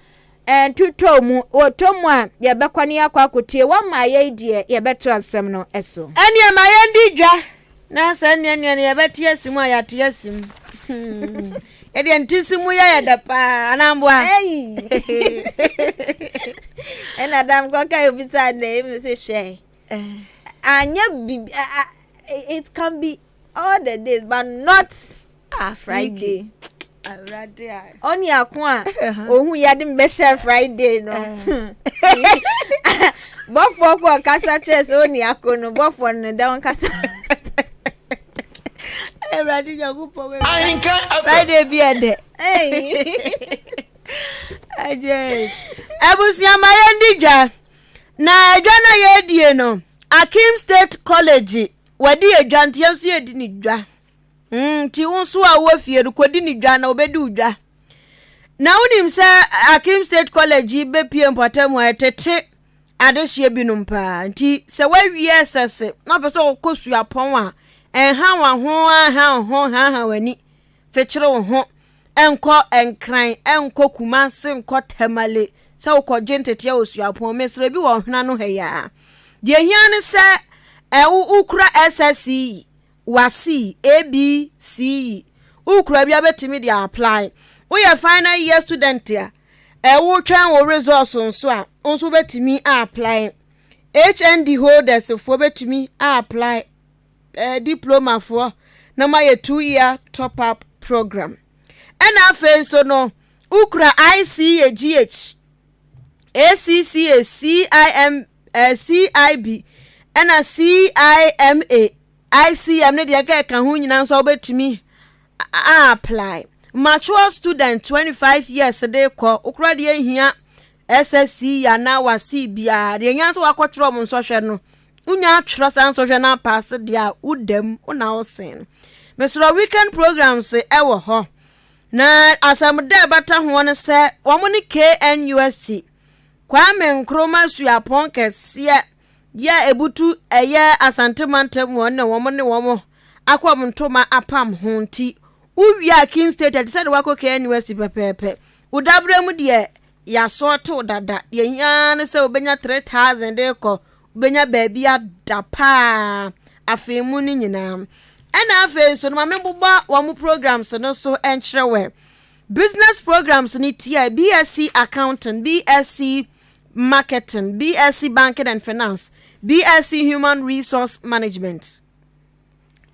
ntotɔ mu, wɔtɔ mu a yɛbɛkɔ ne yɛakɔ akɔtie wɔmaa yɛn deɛ yɛbɛto asɛm no so. Ɛneɛ ma yɛndi dwa na sɛ neɛ neɛ no yɛbɛte asi mu a yɛate asi mu. Yɛdeɛ ntisi mu yɛ yɛ dɛ paa anaa mboa. Ɛna dam kɔka obisa na emi sɛ hwɛ. Anyɛ bibi it can be all the days but not ah, Friday. Ɔne ako a ohun yɛde mbɛhyɛ Friday no. Bɔfoɔ kɔ ɔkasa kyerɛ sɛ ɔne ako no bɔfoɔ no dɛ ɔnkasa. Awurade Nyankopɔn wɛ. Ahenka FM. Friday bi ɛdɛ. Agye. Abusua ma yɛn di dwa. Na adwa na yɛdie no, Akim State College wɔde adwa nti yɛn nso yɛdi ne dwa. Nti wo nso a wowɔ fie no kɔdi ne dwa na wɔbɛdi wo dwa. Na wonim sɛ Akim State College yi bɛpie mpɔtam a ɛtete adehyeɛ binom paa nti sɛ woawie ɛsɛse na wopɛ sɛ wokɔ suapɔn a ɛnha w'aho anha wo ho haha w'ani fekyere wo ho ɛnkɔ Nkran ɛnkɔ Kumase nkɔ Tamale sɛ wokɔgye nteteɛ wɔ suapɔn mesrɛ bi wɔ ɔhwena no ha yi a deɛ hia ne sɛ ɛwo wokura SSCE WASSCE, ABCE, wokura bi a bɛtumi de apply. Woyɛ final year student a, wotwɛn wo results nso a, wo nso wobɛtumi apply. HND holders foɔ bɛtumi apply, diploma foɔ na moayɛ 2 year top up program. Ɛna afei nso no, wokura ICAGH, ACCA, CIM, CIB, ɛna CIMA, ICM ne deɛ ɛka ɛka ho nyinaa nso a wobɛtumi apply. Mature student 25 years de kɔ, wokora deɛ hia SSC anaa WASSCE biara, deɛ hia sɛ wakɔtwerɛ ɔmo nsɔhwɛ no, wonya atwerɛ saa nsɔhwɛ no apaase deɛ a wodam, wona wosen no. Mesrɛ weekend programs ɛwɔ hɔ. Na asɛm da ɛbata ho no sɛ wɔn ne KNUST, Kwame Nkrumah Suapɔn kɛseɛ yɛ a ebutu ɛyɛ Asante mantam wɔn ne wɔn ne wɔn akɔ wɔn ntoma apam ho nti wowie a Kim State ɛte sɛ de wakɔ KNUST pɛpɛɛpɛ. Wo dabrɛ mu deɛ yɛasɔɔtew dada deɛ hia ne sɛ wobɛnya 3000 de kɔ wobɛnya baabi ada paa afei mu no nyinaa. Ɛna afei nso no ma mebobɔ wɔn programs no so nkyerɛ wɛ. Business programs no tia BSc Accounting, BSc Marketing, BSc Banking and Finance, BSc Human Resource Management.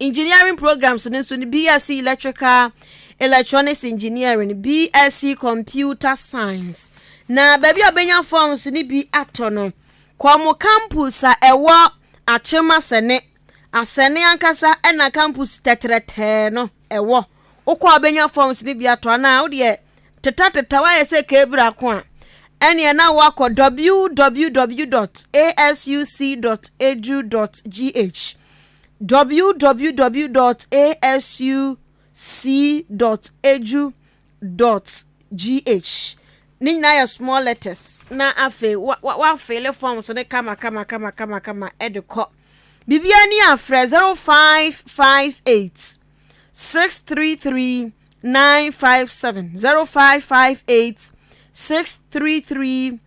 Engineering programs no nso no BSc Electrical Electronics Engineering, BSc Computer Science. Na baabi a wobɛnya forms no bi atɔ no, kɔ mo campus a ɛwɔ Akyem Asɛne, Asɛne ankasa ɛna campus tɛtrɛtɛɛ no ɛwɔ. Wokɔ a wobɛnya forms no bi atɔ anaa wodeɛ tetateta woayɛ sɛ kebra ko a ɛneɛ na woakɔ www.asuc.edu.gh www.asuc.edu.gh ne nyinaa yɛ small letters na afei wafille forms no kama kama kama kama kama ɛde kɔ biribiara ni afrɛ 0558 633 957 0558 633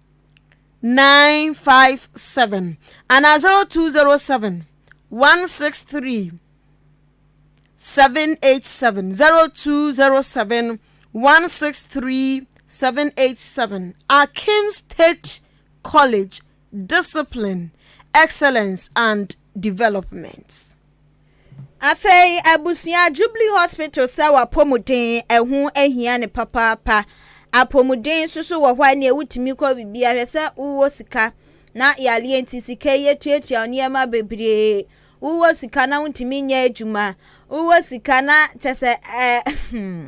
957 anaa 0207 163 787 0207 163 787 Akim State College Discipline, Excellence and Development. Afei abusua Jubilee Hospital sɛ w'apɔmuden ɛho ahia ne papaapa. Apɔmuden nso so wɔ hɔ a nea wotumi kɔ biribi ahwɛ sɛ wowɔ sika na yareɛ nti sika yi atuatua nneɛma bebree. Wowɔ sika na wontumi nyɛ adwuma. Wowɔ sika na kyɛ sɛ ɛɛ hmm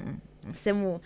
asɛm o.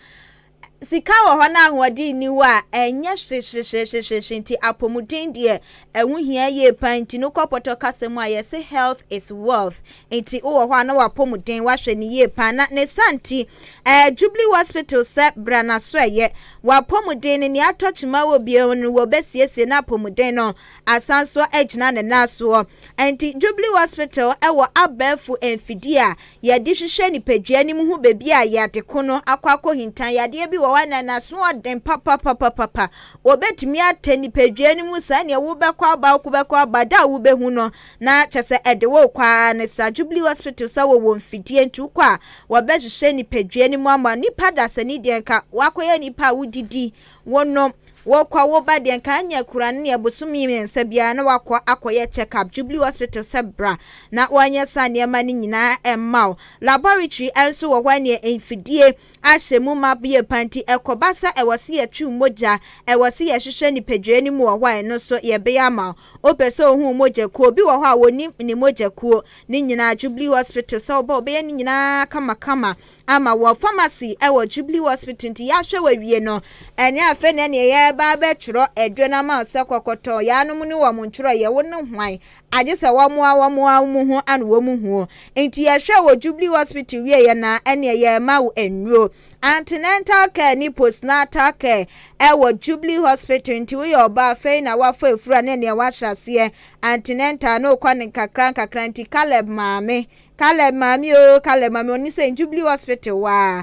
Sika wɔ hɔ na ahoɔden nni hɔ a, ɛnyɛ hwehwehwehwehwe nti apɔmuden deɛ ɛho hia yie paa nti no kɔ pɔtɔ kasa mu a yɛse health is wealth nti wowɔ hɔ a na wapɔmuden wahwɛ ne yie paa na ne sa nti ɛɛ Jubilee Hospital sɛ bra na so ɛyɛ wapɔmuden no nea atɔ kyima wɔ bio no wɔbɛsiesie na apɔmuden no asan so agyina ne nan soɔ nti Jubilee Hospital ɛwɔ abɛɛfo mfidie a Yɛde hwehwɛ nipadua no mu hu baabi a yade ko no akɔ akɔhinta. Yadeɛ bi wɔ hɔ a na n'asoɔden papapapapa. Wɔbɛtumi atɛ nipadua no mu saa nea wobɛkɔ aba wobɛkɔ aba da a wobɛhu no na kyɛ sɛ ɛde wo rekɔ ara ne saa. Jubilee Hospital sɛ wɔwɔ mfidie nti wokɔ a wɔbɛhwehwɛ nipadua no mu ama nipa dasani deɛ nka wakɔyɛ nipa a wodidi wonom Wokɔ wo ba deɛ nka anyɛ kura no neɛ bosome miensa biara na wakɔ akɔyɛ check up Jubilee hospital sɛ bra na wɔnyɛ saa nneɛma no nyinaa mma wo. Laboratory nso wɔ hɔ ɛneɛ mfidie ahyɛ mu ma yie paa nti ɛkɔba sɛ ɛwɔ sɛ yɛtwe wo mogya, ɛwɔ sɛ yɛhwehwɛ nipadua no mu wɔ hɔ a ɛno nso yɛbɛyɛ ama wo. Wopɛ sɛ wohu wo mogya kuo, obi wɔ hɔ a wɔnim ne mogya kuo ne nyinaa Jubilee hospital sɛ woba wɔbɛyɛ ne nyinaa kamakama ama wɔ pharmacy wɔ Jubilee Hospital nti yɛahwɛ wo awie no ɛne afei na ɛneɛ yɛreba abɛtwerɛ aduro no ama wo sɛ kɔkɔtɔ yɛanom ne wɔn ntwerɛeɛ wo ne hwan agye sɛ wɔn a wɔn a wɔn ho ano wɔn huo nti yɛhwɛ wɔ Jubilee Hospital wieɛ na ɛneɛ yɛrema wo nnuro antenatal care ne postnatal care ɛwɔ Jubilee Hospital nti woyɛ ɔbaa afei na wafa afura ne ɛneɛ wahyɛ aseɛ antenatal no kɔ ne nkakra nkakra nti Caleb maame Caleb maame oo Caleb maame ɔne sɛ Jubilee hospital waa.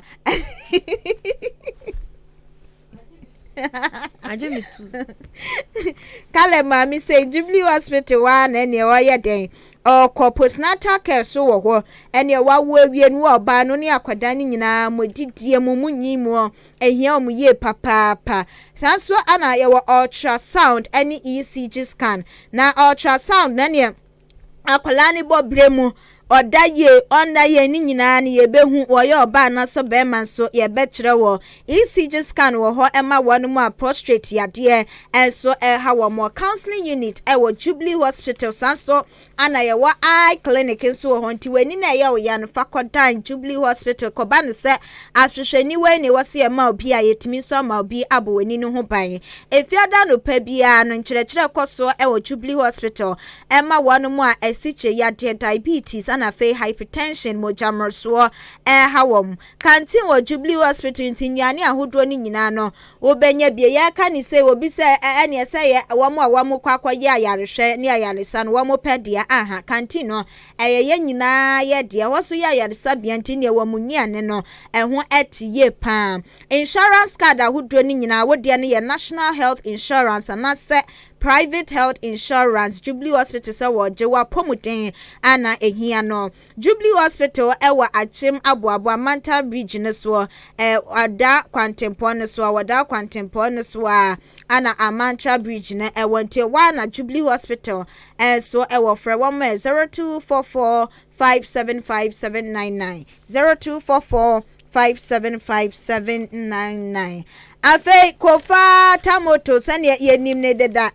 Agye me tu. Caleb maame sɛ Jubilee hospital waa na ɛneɛ ɔyɛ dɛn ɔkɔ postnatal care so wɔ hɔ ɛneɛ wawo awie no wɔ ɔbaa no ne akwadaa no nyinaa mo didie mu mo nyi mu ɛhia wɔn yie papaapa saa nso ana yɛwɔ ultrasound ɛne ECG scan na ultrasound na neɛ akwadaa no bɔ berɛ mu, ɔda yie, ɔnna yie ne nyinaa no yɛbɛhu, wɔyɛ ɔbaa anaasɛ bɛrima nso yɛbɛkyerɛ wɔ. ECG scan wɔ hɔ ɛma wɔn mu a prostrate yadeɛ nso ɛha wɔn. Wɔ counseling unit ɛwɔ Jubilee Hospital saa nso ana yɛwɔ eye clinic nso wɔ hɔ nti w'ani na ɛyɛ wo ya no fa kɔdan Jubilee Hospital kɔba no sɛ ahwehwɛniwa ni wɔ se yɛma obi a yɛtumi nso ama obi abɔ w'ani no ho ban. Efiada anɔpa biara no nkyerɛkyerɛ kɔ soɔ ɛwɔ Jubilee Hospital Ɛma wɔnom a asikyire yadeɛ, diabetes, ɛna afei hypertension, mogya mmorosoɔ, ɛreha wɔn. Canteen wɔ Jubilee Hospital nti nnuane ahodoɔ no nyinaa no wobɛnya bi. Yɛreka ne sei obi sɛ ɛneɛ sɛ yɛ wɔn a wɔn kɔ akɔyɛ ayarehwɛ ne ayaresa no wɔn pɛ deɛ aha canteen no ɛyɛ yɛn nyinaa yɛ deɛ ɛhɔ so yɛ ayaresabea nti neɛ wɔn nnuane no ɛho ɛte yie paa. Insurance card ahodoɔ no nyinaa wodeɛ no yɛ National Health Insurance anaasɛ Private Health Insurance, Jubilee Hospital sɛ wɔregye w'apɔmuden a na ɛhia no. Jubilee Hospital wɔ Akyem Aboaboa Mantam Bridge no soɔ, Ɔda kwantempɔn no soɔ, wɔda kwantempɔn no so a ana Amantra Bridge no ɛwɔ nti ɛhɔ a na Jubilee Hospital nso ɛwɔ. Frɛ wɔn ɛ 0244 575799, 0244 575799. Afei Kofa Tamoto sɛdeɛ yɛnim no deda.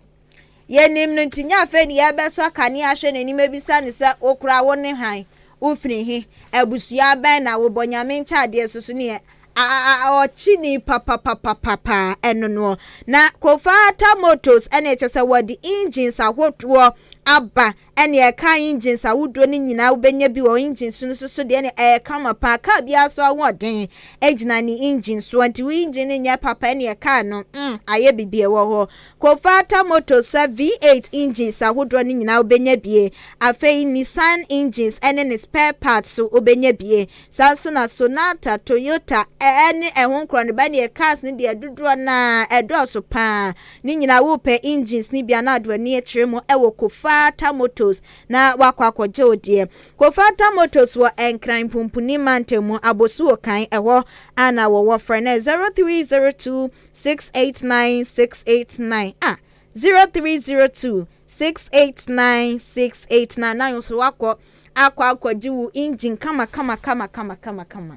Yɛnim no nti nyɛ afei ne yɛbɛsɔ kanea ahwɛ n'anim abisa no sɛ wo koraa wo ne hwan, wofiri he, abusua bɛn na wobɔ, Nyame nkyɛadeɛ so so neɛ ɔkyeni papapapapa ɛno noɔ. Na Kofa Tamotos ɛne kyɛ sɛ wɔde engines ahodoɔ aba Ɛneɛ car engines ahodoɔ no nyinaa wobɛnya bi wɔ engines no so so deɛ ɛneɛ ɛyɛ kama paa car biara so ahoɔden gyina ne engine soɔ nti wo engine no nyɛ papa ɛneɛ car no mm ayɛ biribi ɛwɔ hɔ Kofata Motors sɛ V8 engines ahodoɔ no nyinaa wobɛnya bie afei Nissan engines ɛne ne spare parts so wobɛnya bie saa nso na Sonata Toyota ɛne ɛho nkorɔ no ba ɛneɛ cars no deɛ dodoɔ no ara ɛdɔɔso paa Ne nyinaa wopɛ engines no bi a na ade w'ani akyerɛ mu wɔ Kofata Motors na wakɔ akɔgye wo deɛ. Kofata Motors wɔ Nkran Mpumpuni mantam mu, Abosuo Kan, ɛhɔ a na wɔwɔ. Frɛ no 0302 689 689 ah 0302 689 689 na nso wakɔ akɔ akɔgye wo engine kama kama kama kama kama kama.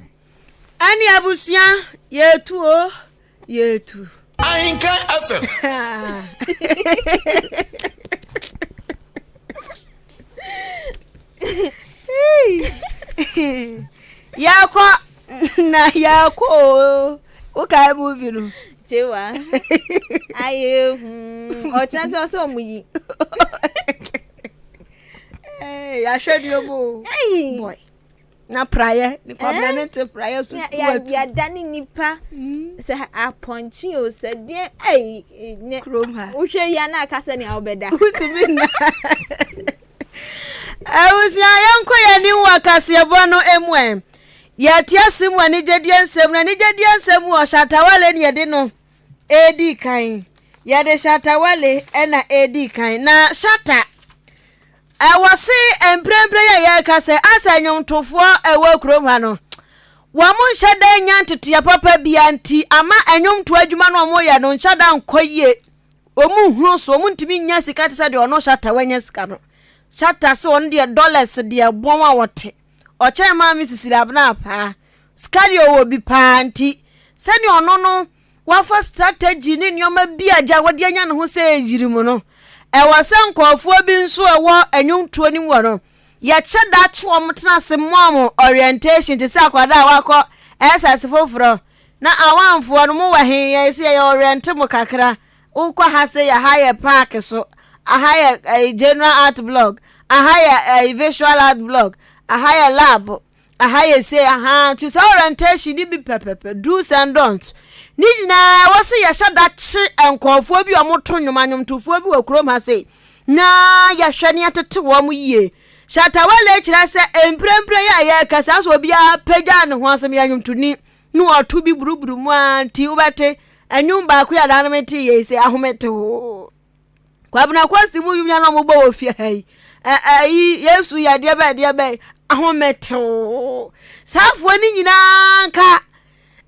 Ɛne abusua yɛtu o. Yɛtu. Ahenkan FM. Yɛkɔ na yɛkɔ o. Wokae movie no? Kyewa. Ayɛ hu. Ɔkyena sɛ ɔsɛ ɔmo yi. Yɛahwɛ nneɛma o. Boy. Na praeɛ ne kwabena ne te praeɛ so tu atu. Yɛada ne nipa mm. sɛ apɔnkye o sɛ deɛ ɛyi ne kurom ha. Wohwɛ wia na aka sɛ nea wobɛda. Wotumi nna. Abusua yɛnkɔ yɛn anim wɔ kaseɛbɔ no mu ɛ. Yɛte ase mu anigyedeɛ nsɛm na anigyedeɛ nsɛm mu wɔ Shatta Wale ne yɛde no ɛredi kan. Yɛde Shatta Wale na ɛredi kan na Shatta ɛwɔ se mprempren a yɛreka sɛ asɛ nnwomtofoɔ ɛwɔ kurom ha no wɔn nhyɛ da nya nteteɛ papa bia nti ama nnwomtoɔ adwuma no wɔn yɛ no nhyɛ da nkɔ yie. Wɔn nhunu so, wɔn ntumi nya sika te sɛ deɛ ɔno Shatta wanya sika no. Shatta se ɔno deɛ dollars deɛ bɔn a ɔte. Ɔkyɛn maame Sisiri Abena paa. Sika deɛ ɔwɔ bi paa nti sɛdeɛ ɔno no wafa strategy ne nneɛma bi a gya wɔde anya ne ho sɛ yiri mu no, ɛwɔ sɛ nkurɔfoɔ bi nso ɛwɔ nnwomtoɔ no mu wɔ no, yɛkyɛ da kye wɔn tena ase mmɔ wɔn orientation te sɛ akwadaa a wakɔ SS foforɔ. Na awanfoɔ no mo wɔ he? Yɛn se yɛyɛ oriente mo kakra. Wokɔ ha se yɛ ha yɛ park so, aha yɛ ɛyi general art blog, aha yɛ ɛyi visual art blog, aha yɛ lab, aha yɛ sei, aha nti saa orientation ni bi pɛpɛpɛ, do's and don't. Ne nyinaa ɛwɔ se yɛhyɛ da kye nkurɔfoɔ bi a wɔto nnwom anwomtofoɔ bi wɔ kurom ha sei na yɛhwɛ ne yɛtete wɔn yie. Shatta Wale kyerɛ sɛ mprempren yi a yɛreka saa sɛ obiara pagya ne ho asɛm yɛ nnwomtoni na ɔto bi buruburu mu ara nti wobɛte ɛnwom baako yi a daa no mete yei sɛ ahometew Kwabena Kwasi mu nnwom na wɔbɔ wɔ fie ha yi ɛyi Yesu yɛ deɛ bɛn deɛ bɛn ahometew saa afoɔ no nyinaa nka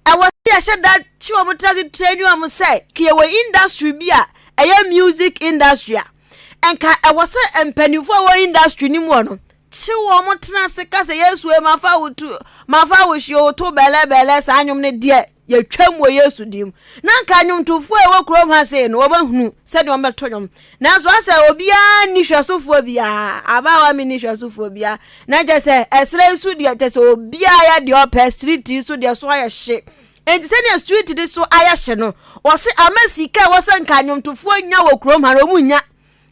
ɛwɔ sɛ yɛhyɛ da kye wɔn tena ase train wɔn sɛ ka yɛwɔ industry bi a ɛyɛ music industry a nka ɛwɔ sɛ mpanimfoɔ a wɔwɔ industry no mu hɔ no kye wɔn tena ase ka sɛ yesu e mafa wo tu mafa wo hyɛ wo to bɛlɛ bɛlɛ saa nnwom no deɛ yɛtwam wɔ yesu din mu na nka nnwomtofoɔ a ɛwɔ kurom ha sei no wɔbɛhunu sɛdeɛ wɔbɛto nnwom nanso asɛ obiara nni hwɛsofoɔ biara abaawa mi nni hwɛsofoɔ biara na kyɛ sɛ ɛserɛ yi so deɛ kyɛ sɛ obiara yɛ deɛ ɔpɛ street yi so deɛ so ayɛ hye enti sɛdeɛ street de so ayɛ hye no wɔse ama sika a ɛwɔ sɛ nka nnwomtofoɔ nya wɔ kurom ha no wɔn nya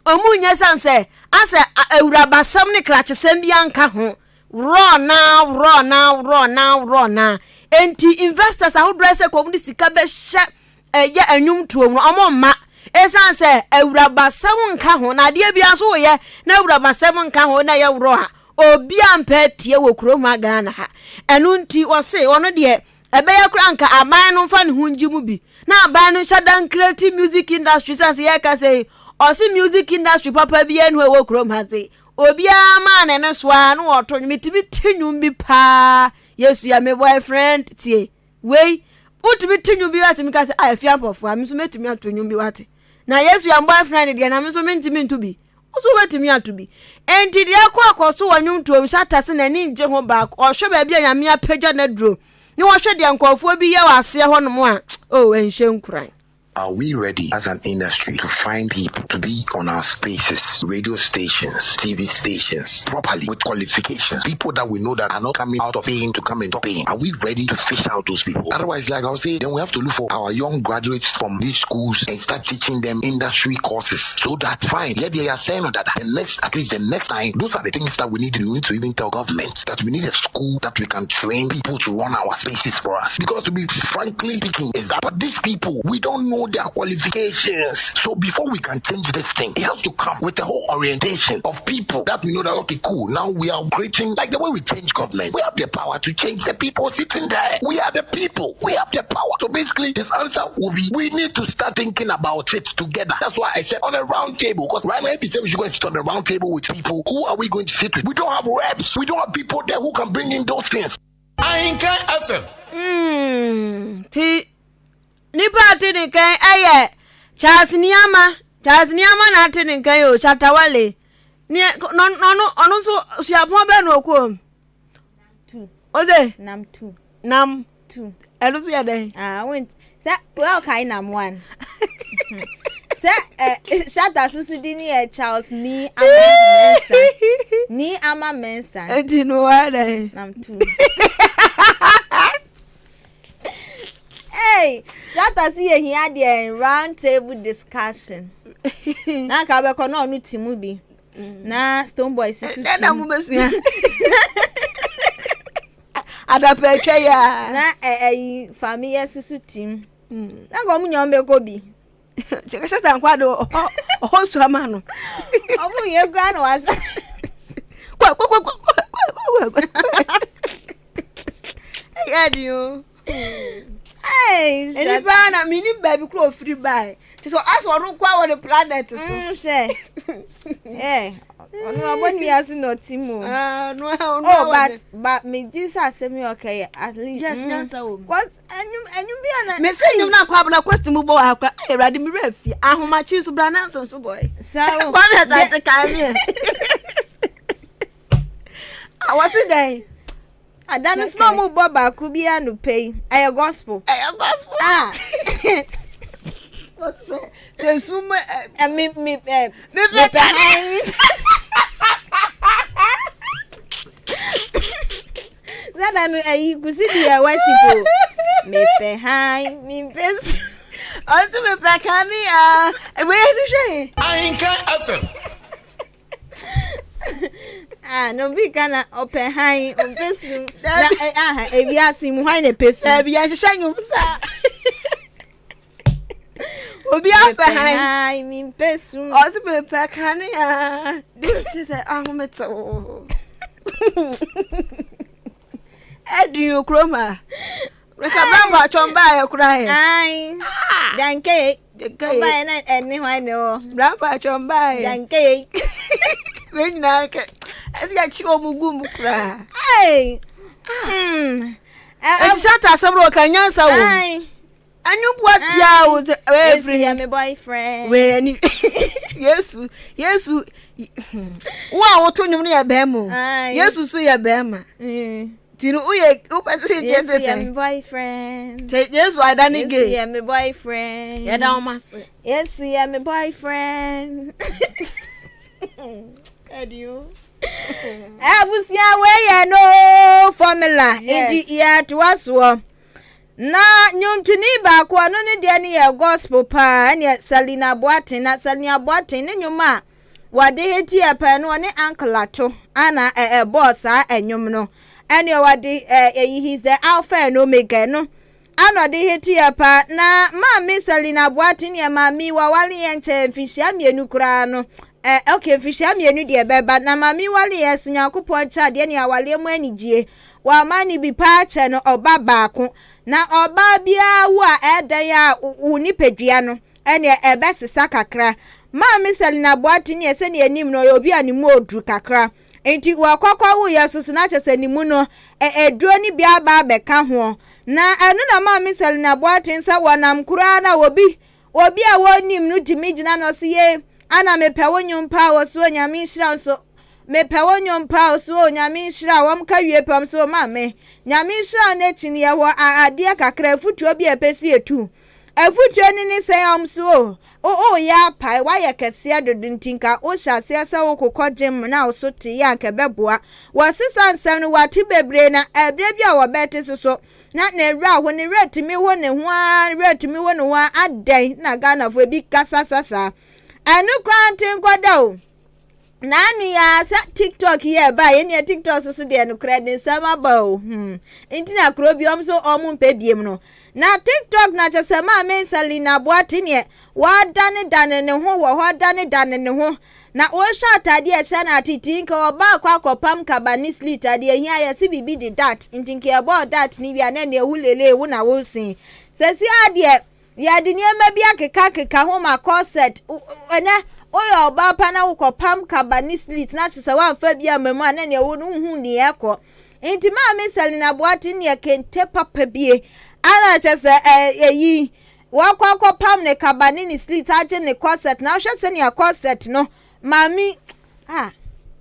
wɔn nya ɛsiane sɛ asɛ awurabasɛm ne krakyesɛm bi anka ho worɔ na worɔ na worɔ na worɔ na enti investors ahodoɔ sɛ kɔm de sika bɛhyɛ ɛyɛ nnwomtoɔ mu no, ɔmo mma. Esiane sɛ awurabasɛm nka ho, na adeɛ biara nso woyɛ na awurabasɛm nka ho na ɛyɛ worɔ a, obiara mpɛ atie wɔ kurom ha Ghana ha. Ɛno nti ɔse ɔno deɛ ɛbɛyɛ koraa nka aban no mfa ne ho ngye mu bi na aban no nhyɛ da nkreti music industry sane sɛ yɛka sɛ yi ɔse music industry papa biara nni hɔ ɛwɔ kurom ha se obiara maa ne ne so ara na ɔto nnwom. Metumi te nnwom bi paa Yesu yɛ me boyfriend tie Wei, wotumi te nnwom bi watumi ka sɛ, ah, afia mpɔfoɔ a, me nso mɛtumi ato nnwom bi wate. Na Yesu yɛn boyfriend deɛ, na me nso mentumi nto bi. Wo nso wobɛtumi ato bi. Enti deɛ ɛkɔ akɔ so wɔ nnwomtoɔ mu, Shatta se n'ani ngye ho baako. Ɔhwɛ baabi a Nyame apagya no aduro, ne wɔhwɛ deɛ nkurɔfoɔ bi yɛ wɔ aseɛ hɔnom a, oh, ɛnhyɛ nkuran. Are we ready as an industry to find people to be on our spaces, radio stations, TV stations, properly with qualifications? People that we know that are not coming out of pain to come and talk pain. Are we ready to fish out those people? Otherwise, like I was saying, then we have to look for our young graduates from these schools and start teaching them industry courses. So that's fine. Yeah, they are saying that the next, at least the next time, those are the things that we need. We need to even tell government that we need a school that we can train people to run our spaces for us. Because to be frankly speaking, is that but these people, we don't know their qualifications. So before we can change this thing, it has to come with a whole orientation of people that we know that okay, cool. Now we are creating like the way we change government. We have the power to change the people sitting there. We are the people. We have the power. So basically, this answer will be we need to start thinking about it together. That's why I said on a round table. Because right now, if you say we should go and sit on a round table with people, who are we going to sit with? We don't have reps. We don't have people there who can bring in those things. Ahinkan FM. Mm, ti nipa ate ne nkan ɛyɛ Charles Niama Charles Niama na ate ne nkan o Shatta Wale ne ɔno ɔno nso suapɔn bɛn na ɔkɔɔ mu. Ose. Nam tu. Nam. Tu. Ɛno nso yɛ dɛn? Ah, wait. Sɛ well kae nam one. Sɛ ɛ eh, Shatta soso di ni yɛ Charles Ni Ama Mensa. Ni Ama Mensa. Eti no wa dɛn? Nam tu. Hey, Shatta si yɛ hia deɛ round table discussion. Na nka wobɛkɔ na ɔno ti mu bi. Na Stonebwoy susu ti. Ɛna mo bɛsua. Adapa atwa yi a. Na ɛyi Famiyɛ susu ti mu. Na nka ɔmo nyɛ ɔmo bɛkɔ bi. Kyerɛ sɛ nkwa de ɔhɔ nsu ama no. Ɔmo yɛ kura na wasa. Kɔ kɔ kɔ kɔ kɔ kɔ. Ɛyɛ den o. Nipa na menim baabi kura ofiri bae. Kyerɛ sɛ asɛ ɔno nko a wɔ ne planet so. Hwɛ. Ɔno ɔbɔ ne wiase na ɔte mu. Ɔno Oh, but but me gye sɛ asɛm yi ɔka yɛ at least. Yes, nyansa wɔ mu. Cause ɛnwom ɛnwom bi a na. Me se nnwom na akɔ abena kwasi mu bɔ wɔ akora. Ɛyɛ awurade me werɛ fi. Ahomakye nso bra nansa nso bɔ. Saa o. Kwame Asante kae me. Awɔse dɛn? Ada no so na ɔmo bɔ baako bi anɔpa yi. Ɛyɛ gospel. Ɛyɛ gospel. Ah. Sɛ sum ɛ. Mi mi ɛ. Mi pɛ han mi pɛ. Zada no ɛyi kusi di yɛ worship o. Mi pɛ han mi pɛ su. Ɔsi mi pɛ kanea. Ewei ɛnu hwɛ yi. Ahinka FM. Ah, na obi ka na ɔpɛ han, ɔmpɛ sum. Na eh, aha, ewiase mu hwan na ɛpɛ sum? Dabi, yɛnhyehyɛ nnwom saa. Obi apɛ han. Han, mempɛ sum. Ɔse mepɛ kanea. De kyerɛ sɛ ahometew. Ɛdin okurom a. Meka bra mpatsɔ mbaayɛ koraa yɛ. Ayi. Jankeye. Jankeye. Ɔbaayɛ na ɛne hwan na ɛwɔ. Bra mpatsɔ mbaayɛ. Jankeye. Wei nyinaa kɛ ɛsɛ yɛkyi wɔn gu mu koraa. Ee. Hmm. Eti sɛ ata asɛm no ɔka nyansa wɔ mu. Anwumboa tia wo sɛ wei Yesu yɛ me boyfriend. Wei ani Yesu Yesu wo a woto nnwom no yɛ bɛrima o. Yesu nso yɛ bɛrima. Ti no woyɛ wopɛ sɛ yɛ sɛ Yesu yɛ me boyfriend. Sɛ Yesu ada ne gay. Yesu yɛ me boyfriend. Yɛda wɔn ase. Yesu yɛ me boyfriend. Ɛdi o. Abusua wei yɛ no formula nti yɛtoa soɔ. Na nnwontoni baako, ɔno ne deɛ no yɛ gospel paa, ɛneɛ Selina Boateng. Na Selina Boateng ne nnwom a wɔde hiti yɛ pɛɛ no, ɔne Uncle Ato ana ɛbɔɔ saa nnwom no. Ɛneɛ wɔde ɛyi He's the Alpha and Omega no ana ɔde hiti yɛ paa. Na maame Selina Boateng deɛ maame yi wɔwale yɛ nkyɛn mfinhyia mmienu koraa no, ɛ okay mfinhyia mmienu deɛ ɛbɛba. Na maame yi wale yɛ so Nyankopɔn kyɛ adeɛ ne awaleɛ mu anigyie. Wama no bi paa kyɛ no ɔba baako. Na ɔbaa biara wo a ɛɛdɛn a wo nipadua no ɛneɛ ɛbɛsesa kakra. Maame Selina Boateng neɛ sɛdeɛ yɛnim no ɔyɛ obi a ne mu ɔduru kakra. Nti wɔkɔkɔ woeɛ so so na kyerɛ sɛ ne mu no aduro no bi aba abɛka ho. Na ɛno na Maame Selina Boateng sɛ wɔnam koraa na obi obi a wɔnnim no tumi gyina no ɔse yei ana mepɛ wo nnwom paa wɔ so Nyame nhyira wo so. Mepɛ wo nnwom paa o so o Nyame nhyira wo wɔn ka wie pɛ wɔn so ma me Nyame nhyira wo n'akyi no yɛwɔ a adeɛ kakra afutuo bi a ɛpɛ sɛ yɛtu afutuo no ne sɛn wɔn so o o o yɛ apae woayɛ kɛseɛ dodo nti nka wo hyɛ aseɛ sɛ wo kokɔ gym na wo so te yɛ anka ɛbɛboa wɔ sesa nsɛm no wate bebree na ɛberɛ bi a wɔbɛte so so na ne werɛ ho ne werɛ tumi ho ne ho ara werɛ tumi ho ne ho ara adɛn na Ghanafoɔ ebi kasa sa saa ɛno koraa nte nkɔda o Naanu yi ara sɛ tiktok yi a ɛbaa yɛn nua tiktok so so deɛ nokorɛ de nsɛm aba o hmm nti na kuro bi wɔn so wɔn mpɛ biem no na tiktok na kyɛ sɛ maame Selina Boate neɛ wɔadanedane ne ho wɔ hɔ adanedane ne ho na wɔhwɛ ataadeɛ a ɛhyɛ no atete nka ɔbaa kɔ akɔpam kaba ne slit adeɛ hia yɛse biribi de dat nti nka yɛbɔɔ dat ne wie a na ɛneɛ wo lelee wo na wosen sɛsi adeɛ Yɛde nneɛma bi akekakeka ho ma corset. Ɛnɛ, woyɛ ɔbaa pa na wokɔpam kaba ne slit na kyerɛ sɛ woamfa bi amma mu a na nea ɛwɔ no wonhu nea ɛkɔ. Nti maame Selina Boateng neɛ kente papa bie ana kyerɛ sɛ ɛyi wakɔ akɔpam ne kaba ne ne slit agye ne corset na wohwɛ sɛnea corset no maame Ah,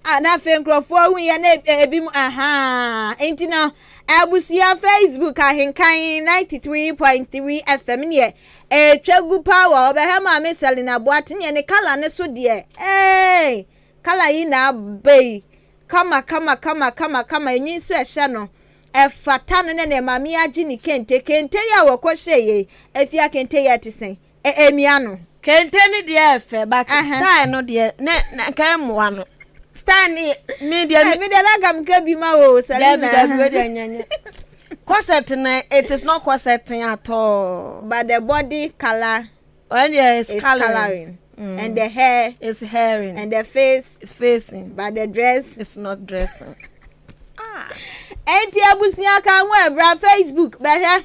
ah, na afei nkurɔfoɔ ahu yɛ na ebi mu ahaa. Nti no, abusua Facebook ahenkan 93.3 FM neɛ ɛtwa gu paa wɔ ɔbɛhɛ maame Selina Boate neɛ ne kala ne so deɛ ee kala yi na aba yi kama kama kama kama kama enwi nso ɛhyɛ no. Ɛfata no ne ne maame agye ne kente. Kente yi a wɔkɔhyɛeɛ yi, Afia kente yi ɛte sɛn? Ɛ ɛmia no. Kente no deɛ ɛfɛ but style no deɛ ne nka ɛmmoa no. Style no yɛ me deɛ. Me deɛ na nka meka bi ma wo Selina. Dabi dabi wei deɛ nyɛ nyɛ. Corset no it is not corseting at all. But the body colour. Ɔno deɛ is is colouring. colouring. And the hair. Is hairing. And the face. Is facing. But the dress. Is not dressing. Enti abusua ka ho ɛbra Facebook bɛhwɛ.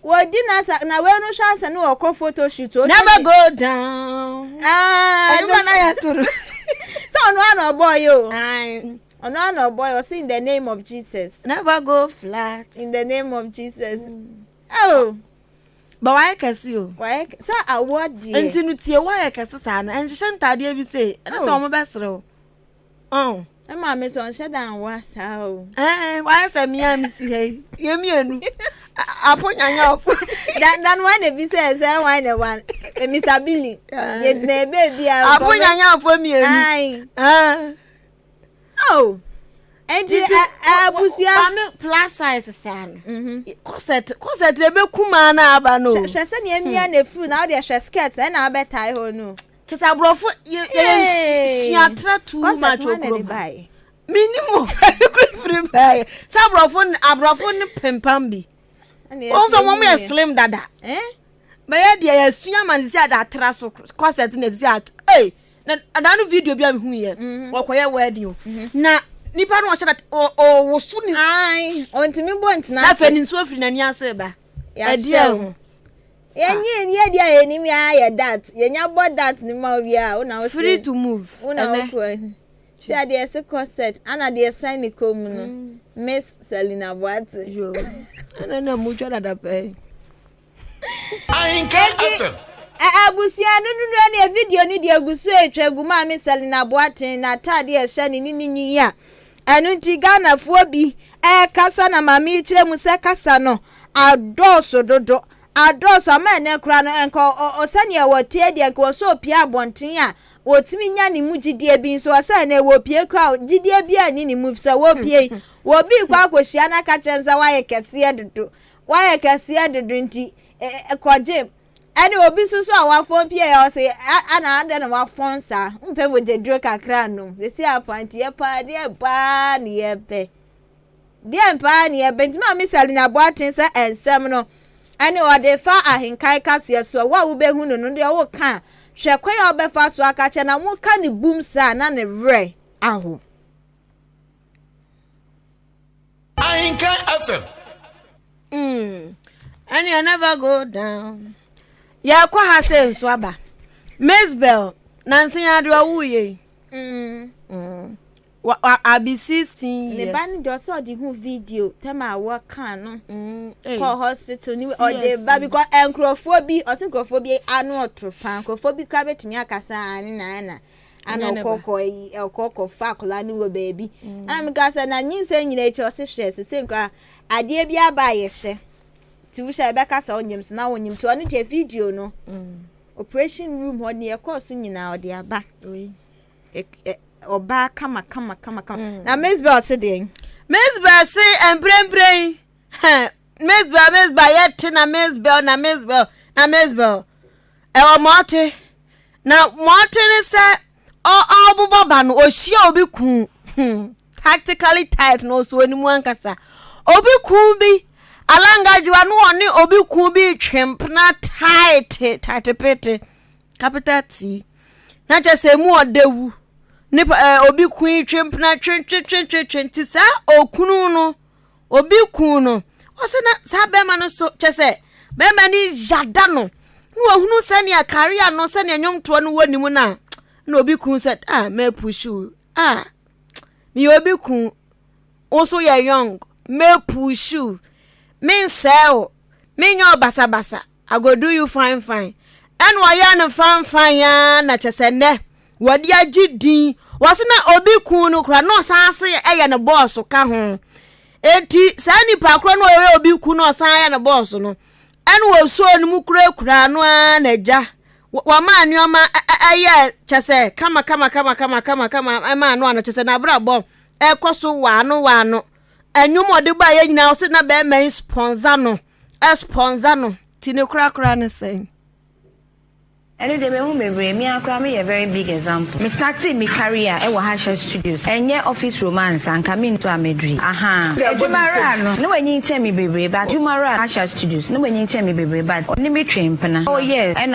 Wɔdi na sa na wei no hwɛ asɛ no wɔkɔ photo shoot. Never go down. Ah, Ɛnuma na yɛ toro. Sɛ ɔno ana ɔbɔ yi o. Ɔno ana ɔbɔ yi ɔsi in the name of Jesus. Never go flat. In the name of Jesus. Mm. Oh. But wayɛ kɛse o. Wayɛ sɛ awoɔ deɛ. Nti no tie wayɛ kɛse saa no ɛnhyehyɛ ntaadeɛ bi sei ɛne sɛ wɔn bɛserew. Oh. Ɛma me sɛ ɔnhyɛ da nwa saa o. Ɛɛ wayɛ sɛ mmea mi si ha yi yɛ mmienu apo nyanya ɔfo. Dan dan wɔn na ebi sɛ sɛ wɔn na wɔn Mr Billy yɛ gyina ebe bi a. Apo nyanya ɔfo mmienu. Ayi. Oh. Enti abusua. Maame plus size saa no. Mhm. Corset corset ebe kumaa na aba no. Hwɛ sɛ nea emia na efuru na ɔde hwɛ skirt ɛna abɛtae hɔ no. Kyɛ sɛ aborɔfo yɛ yɛ suatra too much wɔ kurom ha. Mini mo kura firi baayɛ sɛ aborɔfo aborɔfo ne pempam bi. Wɔn nso wɔn yɛ slim dada. Bɛyɛ deɛ yɛsua ma ne sisi ade atra so corset na sisi at ee na adaa no video bi a mehu yɛ mhm. wɔkɔyɛ wedding o mhm. na nipa no ɔhyɛ na ɔwoso ne. Ayi ɔntumi bɔ ntena ase. Na afei ne nsuo firi n'ani ase ba. Ɛdeɛ ho. Yɛnyi yɛ deɛ yɛnim yɛ ayɛ dat yɛnya bɔ dat ne ma owie a wona wo free to move. Wona wo kɔ ti a deɛ ɛsi corset ana deɛ ɛsɛn ne kɔn mu no mm. Miss Selina Boate. Yoo ɛna na mu twa dada pɛɛ. Ahenka FM. Abusua no nunua ne video no deɛ gu so retwa gu Maame Selina Boateng n'ataade a ɛhyɛ ne ne ne nyi a ɛno nti Ghanafoɔ bi ɛrekasa na maame yi kyerɛ mu sɛ kasa no adɔɔso dodo adɔɔso ama ɛnɛ koraa no nka sɛnea wɔteɛ deɛ nka wɔsɛ opie abɔnten a wɔtumi nya ne mu gyidie bi nso ɔsɛ ɛnɛ wɔpie koraa gyidie bi a ni ne mu sɛ wɔpie yi wɔbi kɔ akɔhyia no aka kyerɛ no sɛ woayɛ kɛseɛ dodo Wayɛ kɛseɛ dodo nti kɔ gym. Ɛne obi nso so a wafɔn pii a ɔse ana adɛn na wafɔn saa wompɛ mogyaduro kakra nnom sɛsi apɔnteɛ paa deɛ paa ne yɛpɛ deɛ paa ne yɛpɛ nti maame Selina Boateng sɛ nsɛm no ɛne ɔde fa ahenkan kaseɛ so a wo a wobɛhu no no deɛ woka a hwɛ kwan a wobɛfa so aka kyɛ na moka ne bum saa na ne werɛ aho. Ahenkan FM. Mm. And you never go down. Yɛkɔ ha sɛ nsu aba. Miss Bell, nansi yɛn ade ɔwo yɛ yi. Mm. Mm. Wa, wa, I be 16 years. Ne ba no deɛ ɔsɛ ɔde hu video tɛm a wɔka no. Mm. Hey. Kɔ hospital ni ɔde ba because nkurɔfoɔ bi ɔsɛ nkurɔfoɔ bi ano ɔtoro paa nkurɔfoɔ bi koraa bɛtumi akasa ne na na. ana ɔkɔkɔ yi ɔkɔkɔ fa akwadaa no wɔ baabi mm. ana meka sɛ na nyinsɛn nyina akyi ɔse hwɛ sese nkora adeɛ bi aba a yɛhyɛ nti wohyɛ ɛbɛka sɛ ɔnyim so na wonyim nti ɔno deɛ video no mm. operation room hɔ deɛ ɛkɔɔ so nyinaa ɔde aba ɔbaa kama kama kama kama mm. na Miss Bell se deɛ Miss Bell se mprempren Miss Bell Miss Bell yɛte na Miss Bell na Miss Bell na Miss Bell ɛwɔ mɔte Na ma ɔte ne sɛ ɔrebobɔ ba no, ɔhyia obi ku hmm, tactically tight na ɔsɔ ne mu ankasa. Obi ku bi, alangadwoa no ɔne obi ku bi retwe mpena tight, tight pete, capital T. Na kyerɛ sɛ emu ɔda wu. Nipa ɛɛ eh, obi ku yi twe mpena twe twe twe twe twe nti saa okunu no. Obi kuu no. Ɔsɛ na saa bɛrima no so kyɛ sɛ bɛrima no yada no na wahunu sɛnea career no sɛnea nnwomtoɔ no wɔ ne mu no a na obi kuu sɛ ah mɛpushi ah meyɛ obi ku wo so yɛ young mɛpushi mensɛe wo menyɛ ɔbasabasa I go do you fine fine. Ɛna ɔyɛɛ no fine fine aa na kyɛ sɛ nnɛ wɔde agye din. Wɔse na obi kun no kora na ɔsan se ɛyɛ ne bɔɔso ka ho. Enti saa nipa korɔ no ɔyɛ obi kun na ɔsan yɛ ne bɔɔso no ɛna wɔsuo no mu kurakura no aa na agya wɔmaa nneɛma ɛyɛ kyɛ sɛ kama kama kama kama kama kama ɛmaa no ano kyɛ sɛ n'abrabɔ ɛkɔ so waano waano. Ɛnwom a ɔde baeɛ nyinaa ɔse na bɛrima yi sponsor no, sponsor no. Ti ne korakora ne sɛn? Ɛno deɛ mehu bebree, me ara koraa meyɛ very big example. Me startee me career wɔ Harsha Studios, ɛnyɛ office romance anka mentu a mɛduru yi, ahaa. Adwuma wura no, na wanyin kyɛn me bebree but adwuma wura Harsha Studios, na wanyin kyɛn me bebree but ɔne me twee mpena, oh yes, ɛna.